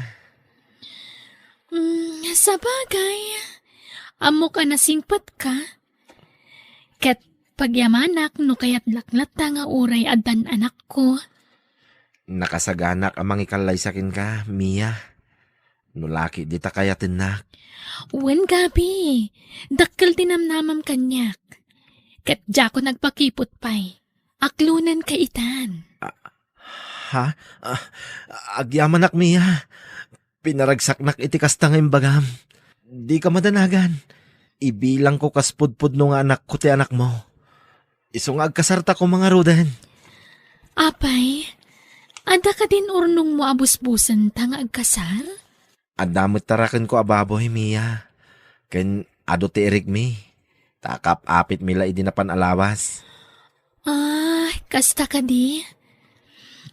Mm, sabagay, ammok a nasingpetka. Ket pagyamanak no kayatnak latta nga uray addan anakko. Nakasaganak a mangikallaysa kenka, Mia. No laki dita kayatennak. Wen, Gabi, dakkel ti namnamam kaniak. Ket diakon agpakiput pay. Aklonanka itan. Ah, ha? Ah, agyamanak, Mia. Pinaragsaknak iti kasta nga imbagam. Dika madanagan. Ibilangko kas pudpudno nga anakko ti anakmo. Isu nga agkasarta koma ngaruden. Apay, adda kadin urnongmo a busbusenta nga agkasar? Adda met tarakenko a baboy, Mia. Ken adu ti irikmi. Ta kaap-apitmi la idi napan a lawas. Ah, kasta kadi?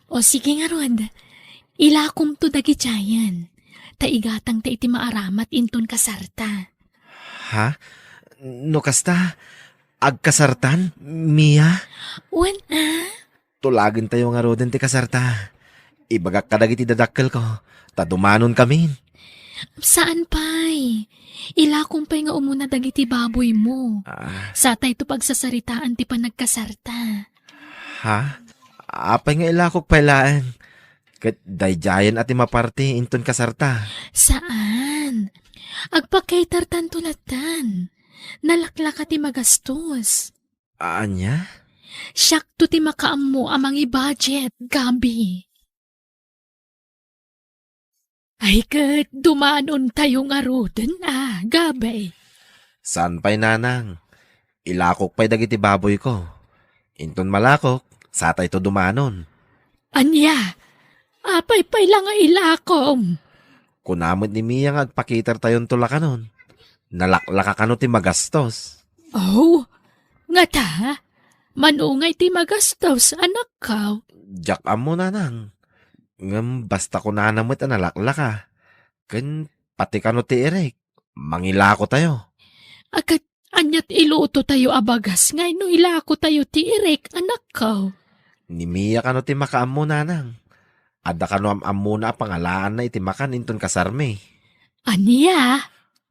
O sige ngarud, ilakomto dagidiayen. Ta igatangta iti maaramat inton kasarta. Ha? No kasta, agkasartan, Mia? Wen a? Tulagentayo ngaruden ti kasarta. Ibagak kadagiti dadakkelko, ta dumanonkamin. Saan pay. Ilakom pay nga umuna dagiti baboymo. Ah. Satayto pagsasaritaan ti panagkasarta. Ha? Apay nga ilakok pay laeng? Ket daydiayen a ti maparti inton kasarta. Saan. Agpa-catertanto lattan. Nalaklaka ti magastos. Ania? Siakto ti makaammo a mangi-budget, Gabi. Ay ket dumanontayo ngaruden a, Gabi. Saan pay, nanang. Ilakok pay dagiti baboyko. Inton malakok, satayto dumanon. Ania? Apay pay la nga ilakom? Kuna met ni Mia nga agpa-catertayonto la kanon. Nalaklaka kano ti magastos. Oh, ngata? Manungay ti magastos, anakko? Diak ammo, nanang. Ngem basta kunana met a nalaklaka. Ken pati kano ti irik, mangilakotayo. Ket aniat ilutotayo a bagas nga no ilakotayo ti irik, anakko? Ni Mia kano ti makaammo, nanang. Adda kano am-ammona a pangalaanna iti makan inton kasarmi. Ania?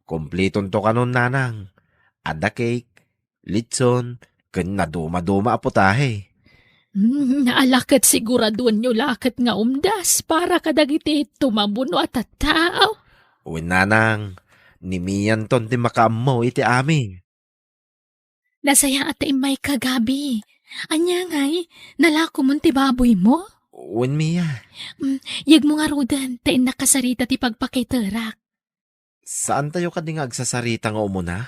Kumplitonto kanon, nanang. Adda cake, litson, ken nadumaduma a putahe. Hmm, ala ket siguraduenyo la ket nga umdas para kadagiti tumabuno a tattao. Wen, nanang, ni Mianton ti makaammo iti amin. Nasayaat ta immayka, Gabi. Ania ngay, nalakomon ti baboymo? Wen, Mia. Mm, yegmo ngaruden, ta innak kasarita ti pagpakiterak. Saantayo kadi nga agsasarita nga umuna?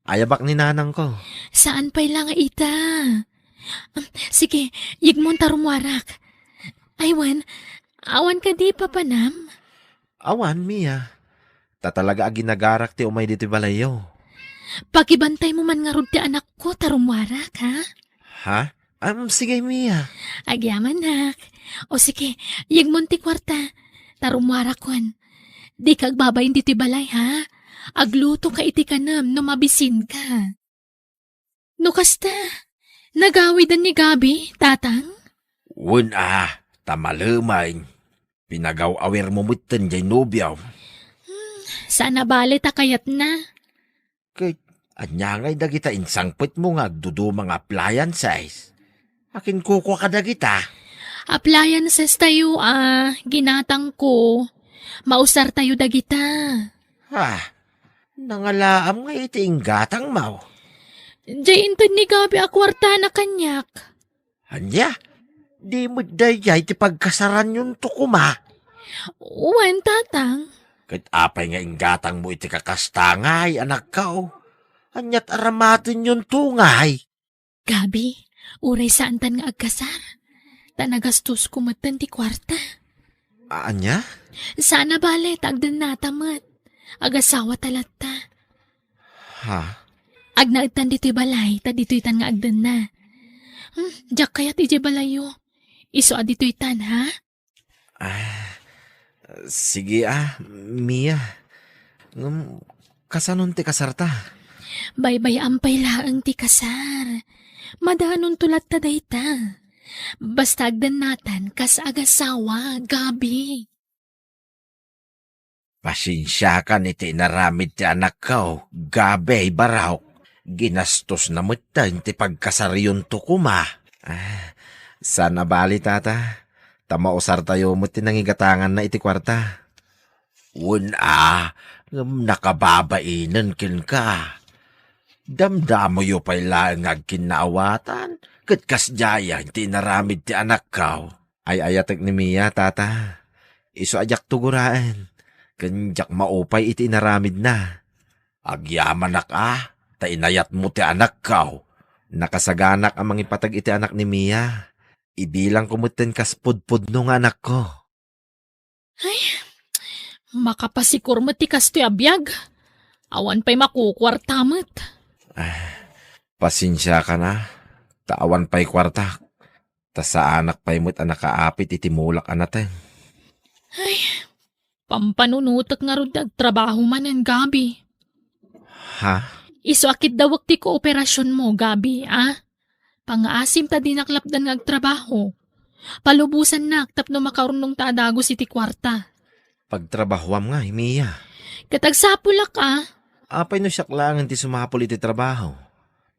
Ayabak ni nanangko. Saan pay la nga ita. Mm, sige, yegmon ta rummuarak. Ay, wen, awan kadi papanam? Awan, Mia. Ta talaga a ginagarak ti umay ditoy balayyo. Pakibantaymo man ngarud ti anakko ta rummuarak, ha? Ha? Am, sige, Mia. Agyamanak. O sige, yegmon ti kuarta. Ta rummuarakon. Dika agbabain ditoy balay, ha? Aglutoka iti kanem no mabisinka. No kasta, nagawiden ni Gabi, Tatang? Wen a, ta malemen. Pinagaw-awirmo metten jay nobiom. Hmm, saan a bale ta kayatna. Ket ania ngay dagita insangpetmo nga agduduma nga appliances? Akin kukua kadagita? Appliances tayo, ah, ginatangko. Mausar tayo dagita. Ah, nangalaam nga iti inggatangmo. Jay inted ni Gabi a kuartana kaniak. Ania? Di met daydiay ti pagkasaranyonto koma? Wen, Tatang. Ket apay nga inggatangmo iti kakasta ngay, anakko? Aniat aramatenyonto ngay? Gabi, uray saantan nga agkasar. Ta nagastosko metten ti kuarta. A-, ania? Saan a bale ta agdennata met. Agasawata latta. Ha? Agnaedtan ditoy balay, ta ditoytan nga agdenna. Hmm, diak kayat idiay balayyo. Isu a ditoytan, ha? Ah, sige a, Mia. Ngem, kasanon ti kasarta? Baybay-am pay laeng ti kasar. Madanonto latta dayta. Basta agdennatan kas agasawa, Gabi. Pasensiakan iti inaramid ti anakko, Gabi, barok. Ginastosna metten ti pagkasaryonto koma. Ah, saan a bale, Tata. Ta mausartayo met ti nangigatanganna iti kuarta. Wen a, ngem nakababainen kenka. Damdamoyo pay laeng nga agkinnaawatan, ket kasdiayen ti inaramid ti anakko. Ay-ayatek ni Mia, Tata. Isu a diak tugoraen, ken diak maupay iti inaramidna. Agyamanak a, ta inayatmo ti anakko. Nakasaganak a mangipateg iti anak ni Mia. Ibilangko metten kas pudpudno nga anakko. Ay, makapasikur met ti kastoy a biag. Awan pay makukuarta met. Ah, pasensiakan a, ta awan pay kuartak. Ta saanak pay met a nakaapit iti mulak a nateng. Ay, pampanunotek ngarud ti agtrabaho manen, Gabi. Ha? Isu a kiddawek ti kooperasyon mo, Gabi, a? Pangaasim ta dinak lapdan nga agtrabaho. Palubosannak tapno makaurnongta a dagus iti kuarta. Pagtrabahoam nga, Mia. Ket agsapulak a. Apay no siak laengen ti sumapul iti trabaho?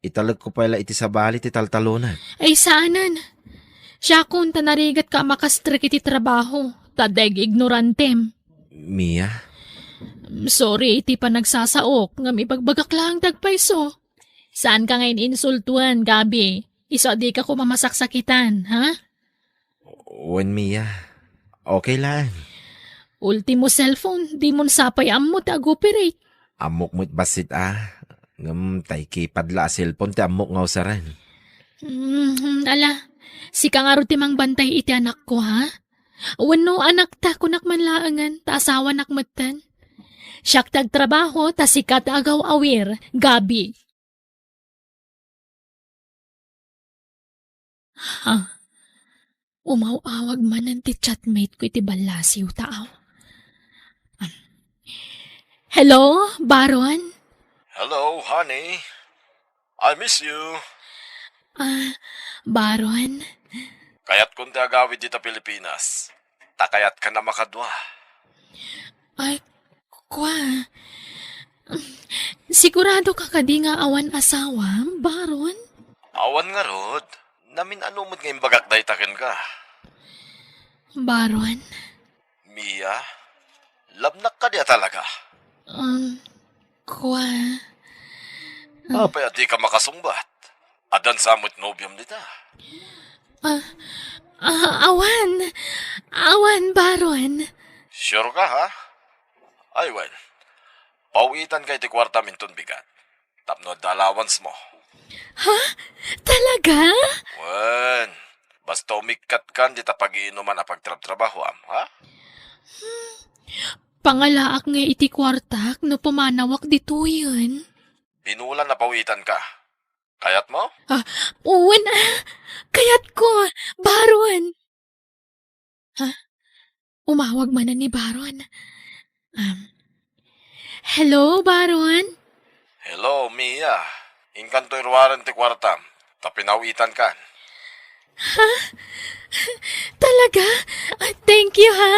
Italekko pay la iti sabali ti taltalonak. Ay, saanen. Siakon ta narigatka a makastrek iti trabaho, ta dayag ignorantem. Mia? Sorry iti panagsasaok, ngem ibagbagak laeng ti agpayso. Saanka nga in-insultoen, Gabi. Isu a dika koma masaksakitan, ha? Wen, Mia. Okay laeng. Ultimo cellphone, dimon sapay ammo ti ag-operate. Ammok met bassit a. Ngem tay keypad la a cellphone ti ammok nga usaren. Mhm, ala, sika ngarud ti mangbantay iti anakko, ha? Wenno anakta, kunak man laengen, ta asawanak metten. Siak ti agtrabaho, ta sika ti agaw-awir, Gabi. Ha? Umaw-awag manen ti chatmate ko iti ballasiw, taaw. Hello, Baron? Hello, honey. I miss you. Ah, Baron? Kayatkon ti agawid dita Pilipinas. Ta kayatkan a makadua. Ay, kua. Sigurado ka kadi nga awan asawam, Baron? Awan ngarud. Namin-ano met nga imbagak dayta kenka. Baron? Mia, labnak kadi a talaga? Um, kua. Apay a dika makasungbat? Addan sa met nobiom dita? Ah, ah, awan. Awan, Baron. Sure ka, ha? Ay, wen. Pawitanka iti kuartam inton bigat. Tapno adda allowance mo. Ha? Talaga? Wen. Basta umikkatkan dita pagiinuman a pagtrabtrabahoam, ha? Hmm. Pangalaak nga iti kuartak no pumanawak ditoyen. Binulan a pawitanka. Kayatmo? Ah, wen, ah. Kayatko, Baron. Ha? Umawag manen ni Baron. Um, hello, Baron? Hello, Mia. Inkanto iruaren ti kuartam, ta pinawitankan. Ha? Talaga? Ah, thank you, ha?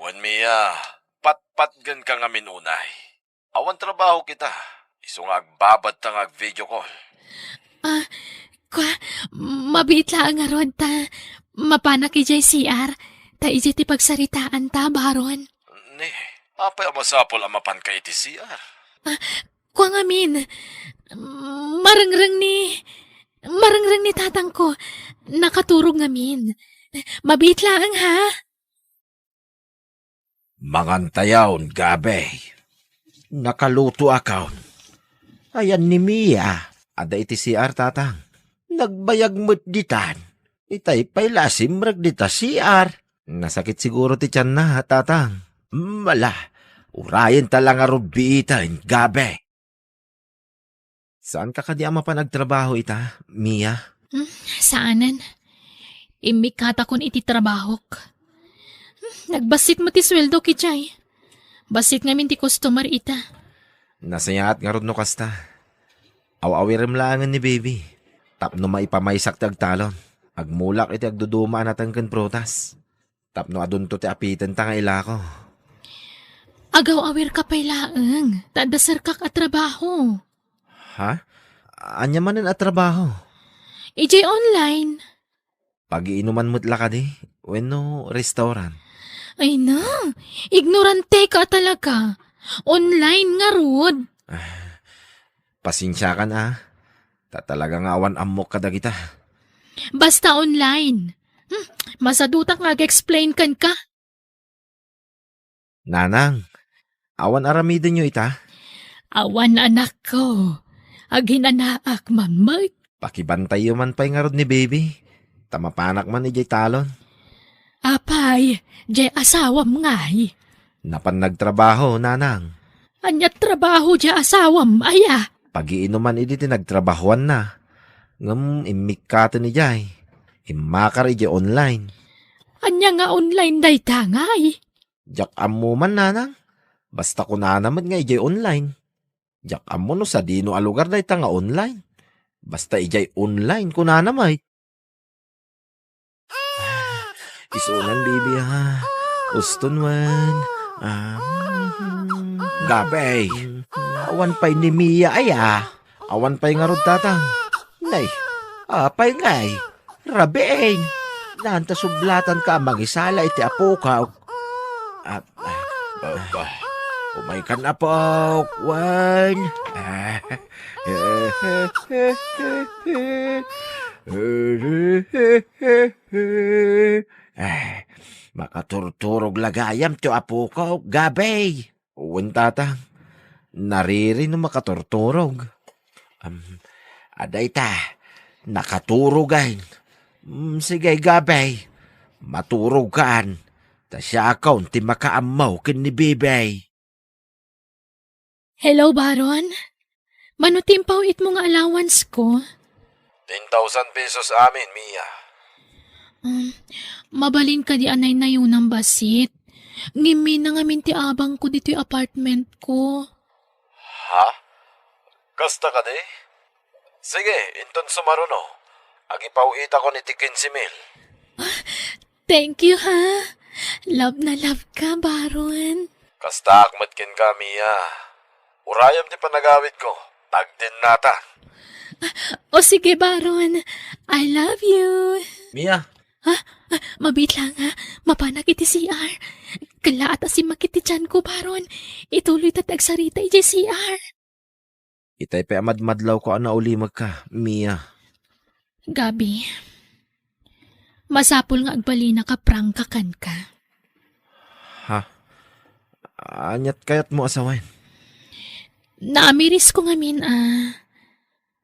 Wen, Mia, patpatgenka ngamin unay. Awan trabaho kita. Isu nga agbabadta nga ag-video call. Ah, kua, mabiit laeng ngarud ta mapanak idiay C R, ta idiay ti pagsaritaanta, Baron. Ni, apay a masapul a mapanka iti C R? Ah, kua ngamin, marengreng ni, marengreng ni tatangko, nakaturog ngamin. Mabiit laeng, ha? Mangantayon, Gabi. Nakalutoakon. Ayan ni Mia. Adda iti C R, tatang. Nagbayag met ditan. Itay pay la a simrek dita C R. Nasakit siguro ti tianna, tatang. Mala, urayenta la ngarud biiten, Gabi. Saanka kadi a mapan agtrabaho ita, Mia? Hmm, saanen. Immikatakon iti trabahok. Hmm, nagbassit met ti sueldok idiay. Bassit ngamin ti customer ita. Nasayaat ngarud no kasta. Aw-awirem laengen ni baby. Tapno maipamaysak ti agtalon. Agmulak iti agduduma a nateng ken prutas. Tapno adunto ti apitenta nga ilako. Agaw-awirka pay laeng, ta adda serkak a trabaho. Ha? Ania manen a trabaho? Idiay online. Pagiinuman met la kadi? Wenno restaurant? Ay na, ignoranteka a talaga. Online ngarud. Ah, pasensiakan a. Ta talaga nga awan ammok kadagita. Basta online. Hmm, masadutak nga ag-explain kenka. Nanang, awan aramidenyo ita? Awan, anakko. Aginanaak mammet. Pakibantayyo man pay ngarud ni Baby, ta mapanak man idiay talon. Apay, diay asawam ngay? Napan nagtrabaho, nanang. Ania trabaho diay asawam, aya? Pagiinuman idi ti nagtrabahoanna. Ngem immikkaten idiay. Immakar idiay online. Ania nga online dayta ngay? Diak ammo man, nanang. Basta kunana met nga idiay online. Diak ammo no sadino a lugar dayta nga online. Basta idiay online kunana met. Isunan, Baby, ha. Uston wen. Ah. Gabay. Awan pay ni Mia, aya. Awan pay ngarud, Tatang. Nay, apay ngay? Rabiin. Naan ta sublatanka a mangisala iti apokaw. Ah, ah, ah. Umaykan, apok, wen. Ah. Eh, makaturturog la gayam ti apokaw, Gabay. Wen, Tatang. Nariri no makaturturog. Am, adda ita, nakaturogan. Mm, sige, Gabay. Maturogkan. Ta siakon ti makaammo ken ni Bibay. Hello, Baron. Mano ti impaw-itmo nga allowance ko? Ten thousand pesos amin, Mia. Um, mabalin kadi a naynayonam bassit? Ngimmi na ngamin ti abangko ditoy apartment ko. Ha? Kasta kadi? Sige, inton sumaruno, agipaw-itakon iti quince mil. Thank you, ha? Love na love ka, Baron. Kastaak met kenka, Mia. Urayam ti panagawidko. Tagdennata. O sige, Baron. I love you. Mia. Ha? Ah, mabiit lang, ha? Mapanak iti C R. Kallaat a simmakit ti tiyanko, Baron. Ituloyta ti agsarita idiay C R. Itay pay a madmadlawko a naulimekka, Mia. Gabi, masapul nga agbalinaka prangka kenka. Ha? Aniat kayatmo a sawen? Naamirisko ngamin a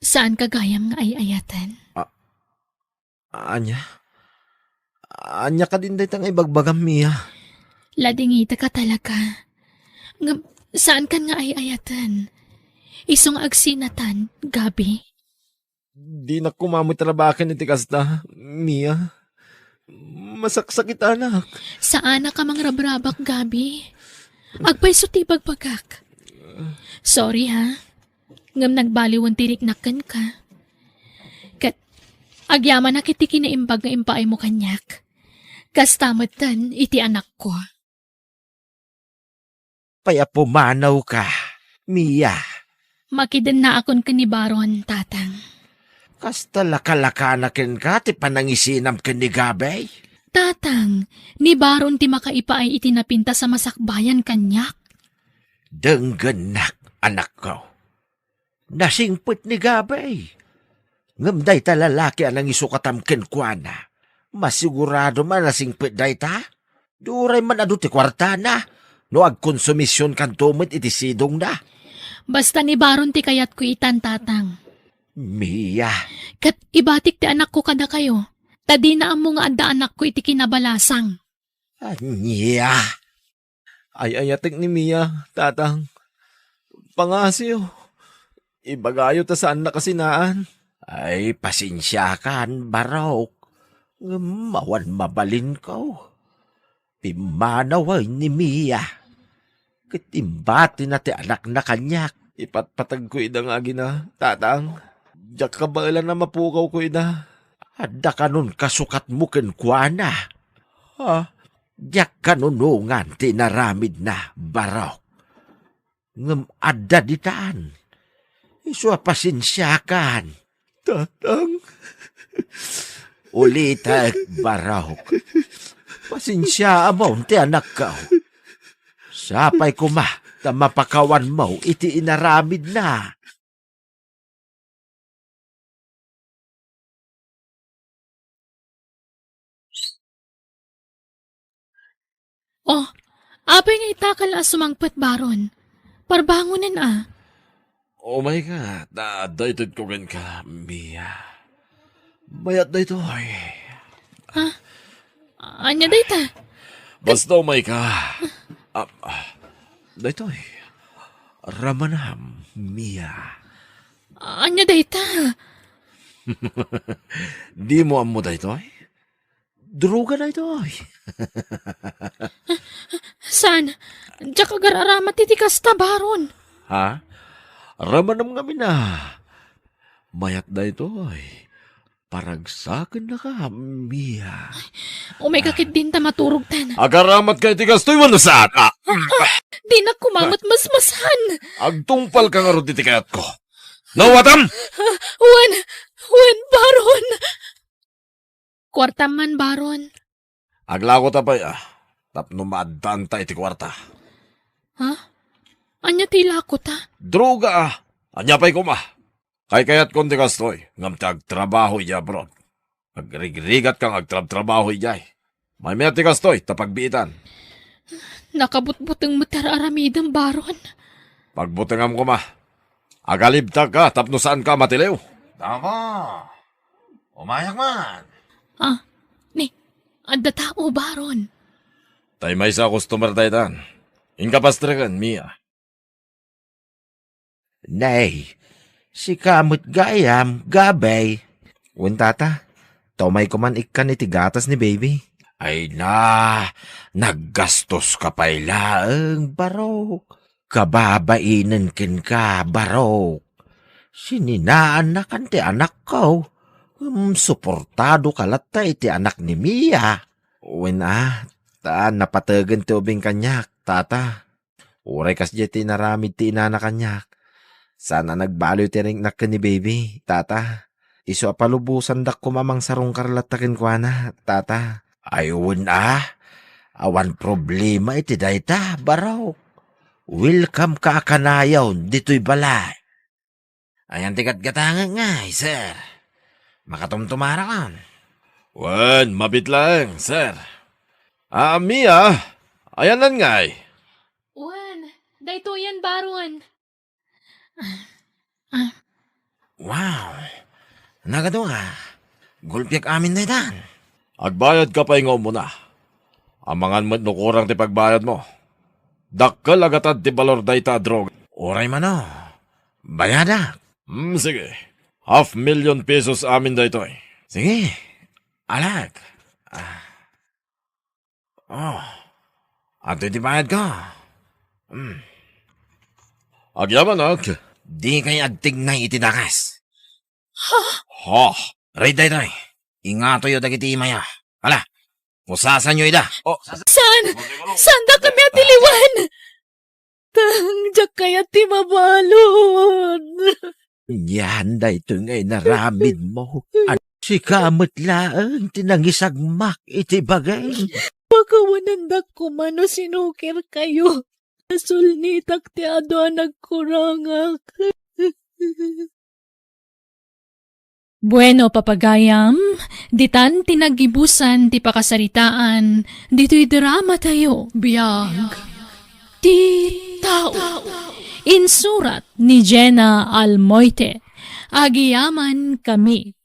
saanka gayam nga ay-ayaten. A-, Ania? Ania kadin dayta nga ibagbagam, Mia? Ladingitaka talaga. Ngem saankan nga ay-ayaten. Isu nga agsinatan, Gabi. Dinak koma met rabaken iti kasta, Mia. Masaksakitanak. Saanaka mangrabrabak, Gabi. Agpayso ti ibagbagak. Sorry, ha. Ngem nagbaliwen ti riknak kenka. Ket agyamanak iti kinaimbag nga impaaymo kaniak. Kasta metten iti anakko. Pay a pumanawka, Mia. Makidennaakon ken ni Baron, Tatang. Kasta lakalakana kenka ti panangisinam ken ni Gabay? Tatang, ni Baron ti makaipaay iti napintas a masakbayan kaniak. Denggennak, anakko. Nasingpet ni Gabay. Ngem dayta lalaki a nangisukatam kenkuana, masigurado man a nasingpet dayta. Di uray man adu ti kuartana no agkonsumisionkanto met iti sidongna. Basta ni Baron ti kayatko itan, Tatang. Mia. Ket ibatik ti anakko kadakayo, ta dina ammo nga adda anakko iti kinabalasang. Ania? Ay-ayatek ni Mia, Tatang. Pangasiyo. Ibagayo ta saanna kasinaan. Ay, pasensiakan, Barok. Ngem awan mabalinko. Pimmanawen ni Mia. Ket imbatina ti anakna kaniak. Ipatpatagko ida nga agina, Tatang. Diak kabaelan a mapukawko ida. Adda kanon kasukatmo kenkuana. Ha? Diak kanunongan ti inaramidna, Barok. Ngem adda ditan. Isu a pasensiakan. Tatang. Ulitek, Barok. Pasensiaam ti anakko. Sapay koma ta mapakawanmo iti inaramidna. Oh, apay nga itakal a sumangpet, Baron? Parbangonen a. Umayka, ta daytedko kenka, Mia. Mayat daytoy. Ania dayta? Basta umayka. Ah, ah, daytoy. Ramanam, Mia. Ania dayta? Dimo ammo daytoy? Droga daytoy. Saan? Diak agar-aramat iti kasta, Baron. Ha? Ramanam ngamin a. Mayat daytoy. Paragsakennaka, Mia. Umayka ketdin ta maturogtan. Agar-aramatka iti kastoy wenno saan? Ah. Dinak koma met masmasan. Agtungpalka ngarud iti kayatko. Nawatam! Wen, wen, Baron. Kuartam man, Baron. Aglakota pay, ah, tapno maaddaanta iti kuarta. Ha? Ania ti ilakota? Droga, ah. Ania pay koma? Kaykayatkon ti kastoy, ngem ti agtrabaho idiay abroad. Agrigrigatka nga agtrabtrabaho idiay. Maymayat ti kastoy, ta pagbiitan. Nakabutbuteng met ti ar-aramidem, Baron. Pagbutengam koma. Agalibtagka tapno saanka a matiliw. Tama. Umayak man. Ah, ni, adda tao, Baron. Tay maysa a customer daytan. Inka pastreken, Mia. Nay, sika met gayam, Gabay. Wen, tata, ta umayko man ikkan iti gatas ni baby. Ay na, naggastoska pay laeng, Barok. Kababainen kenka, Barok. Sininaannakan ti anakko. Ngem suportadoka latta iti anak ni Mia. Wen a, ta napategen ti ubing kaniak, tata. Uray kasdiay ti inaramid ti inana kaniak. Saan a nagbaliw ti riknak ken ni baby, tata. Isu a palubosandak koma a mangsarungkar latta kenkuana, tata. Ay, wen a, awan problema iti dayta, Barok. Welcome ka a kanayon ditoy balay. Ayan ti gatgatangek ngay, sir. Makatumtumarakon. Wen, mabiit laeng, sir. Ah, Mia, ayan ngay. Wen, daytoyen, Baron. Ah, ah. Wow. Nagadu a. Gulpiak amin daytan. Agbayadka pay nga umuna. Amangan met no kurang ti pagbayadmo. Dakkel a gatad ti balor dayta a droga. Uray mano. Bayadak. Hmm, sige. Half million pesos amin daytoy. Sige. Alag. Ah. Oh. Adtoy ti bayadko. Hmm. Agyamanak. Dikay agtignay iti dakes. Ha? Ha? Ready daytoy. Ingatoyo dagiti imayo. Ala, pusasanyo ida. Oh, sas- Saan? Saandakami a tiliwen? Tang, diak kayat ti mabalud. Ania daytoy nga inaramidmo? An-, sika met laeng ti nangisagmak iti bagim. Pakawanandak koma no sinukirkayo. Nasulnitak ti adu a nagkurangak. Bueno, papagayam, ditan ti naggibusan ti pakasaritaan ditoy dramatayo. Biag ti tao. Insurat ni Jenna Almoite. Agyamankami.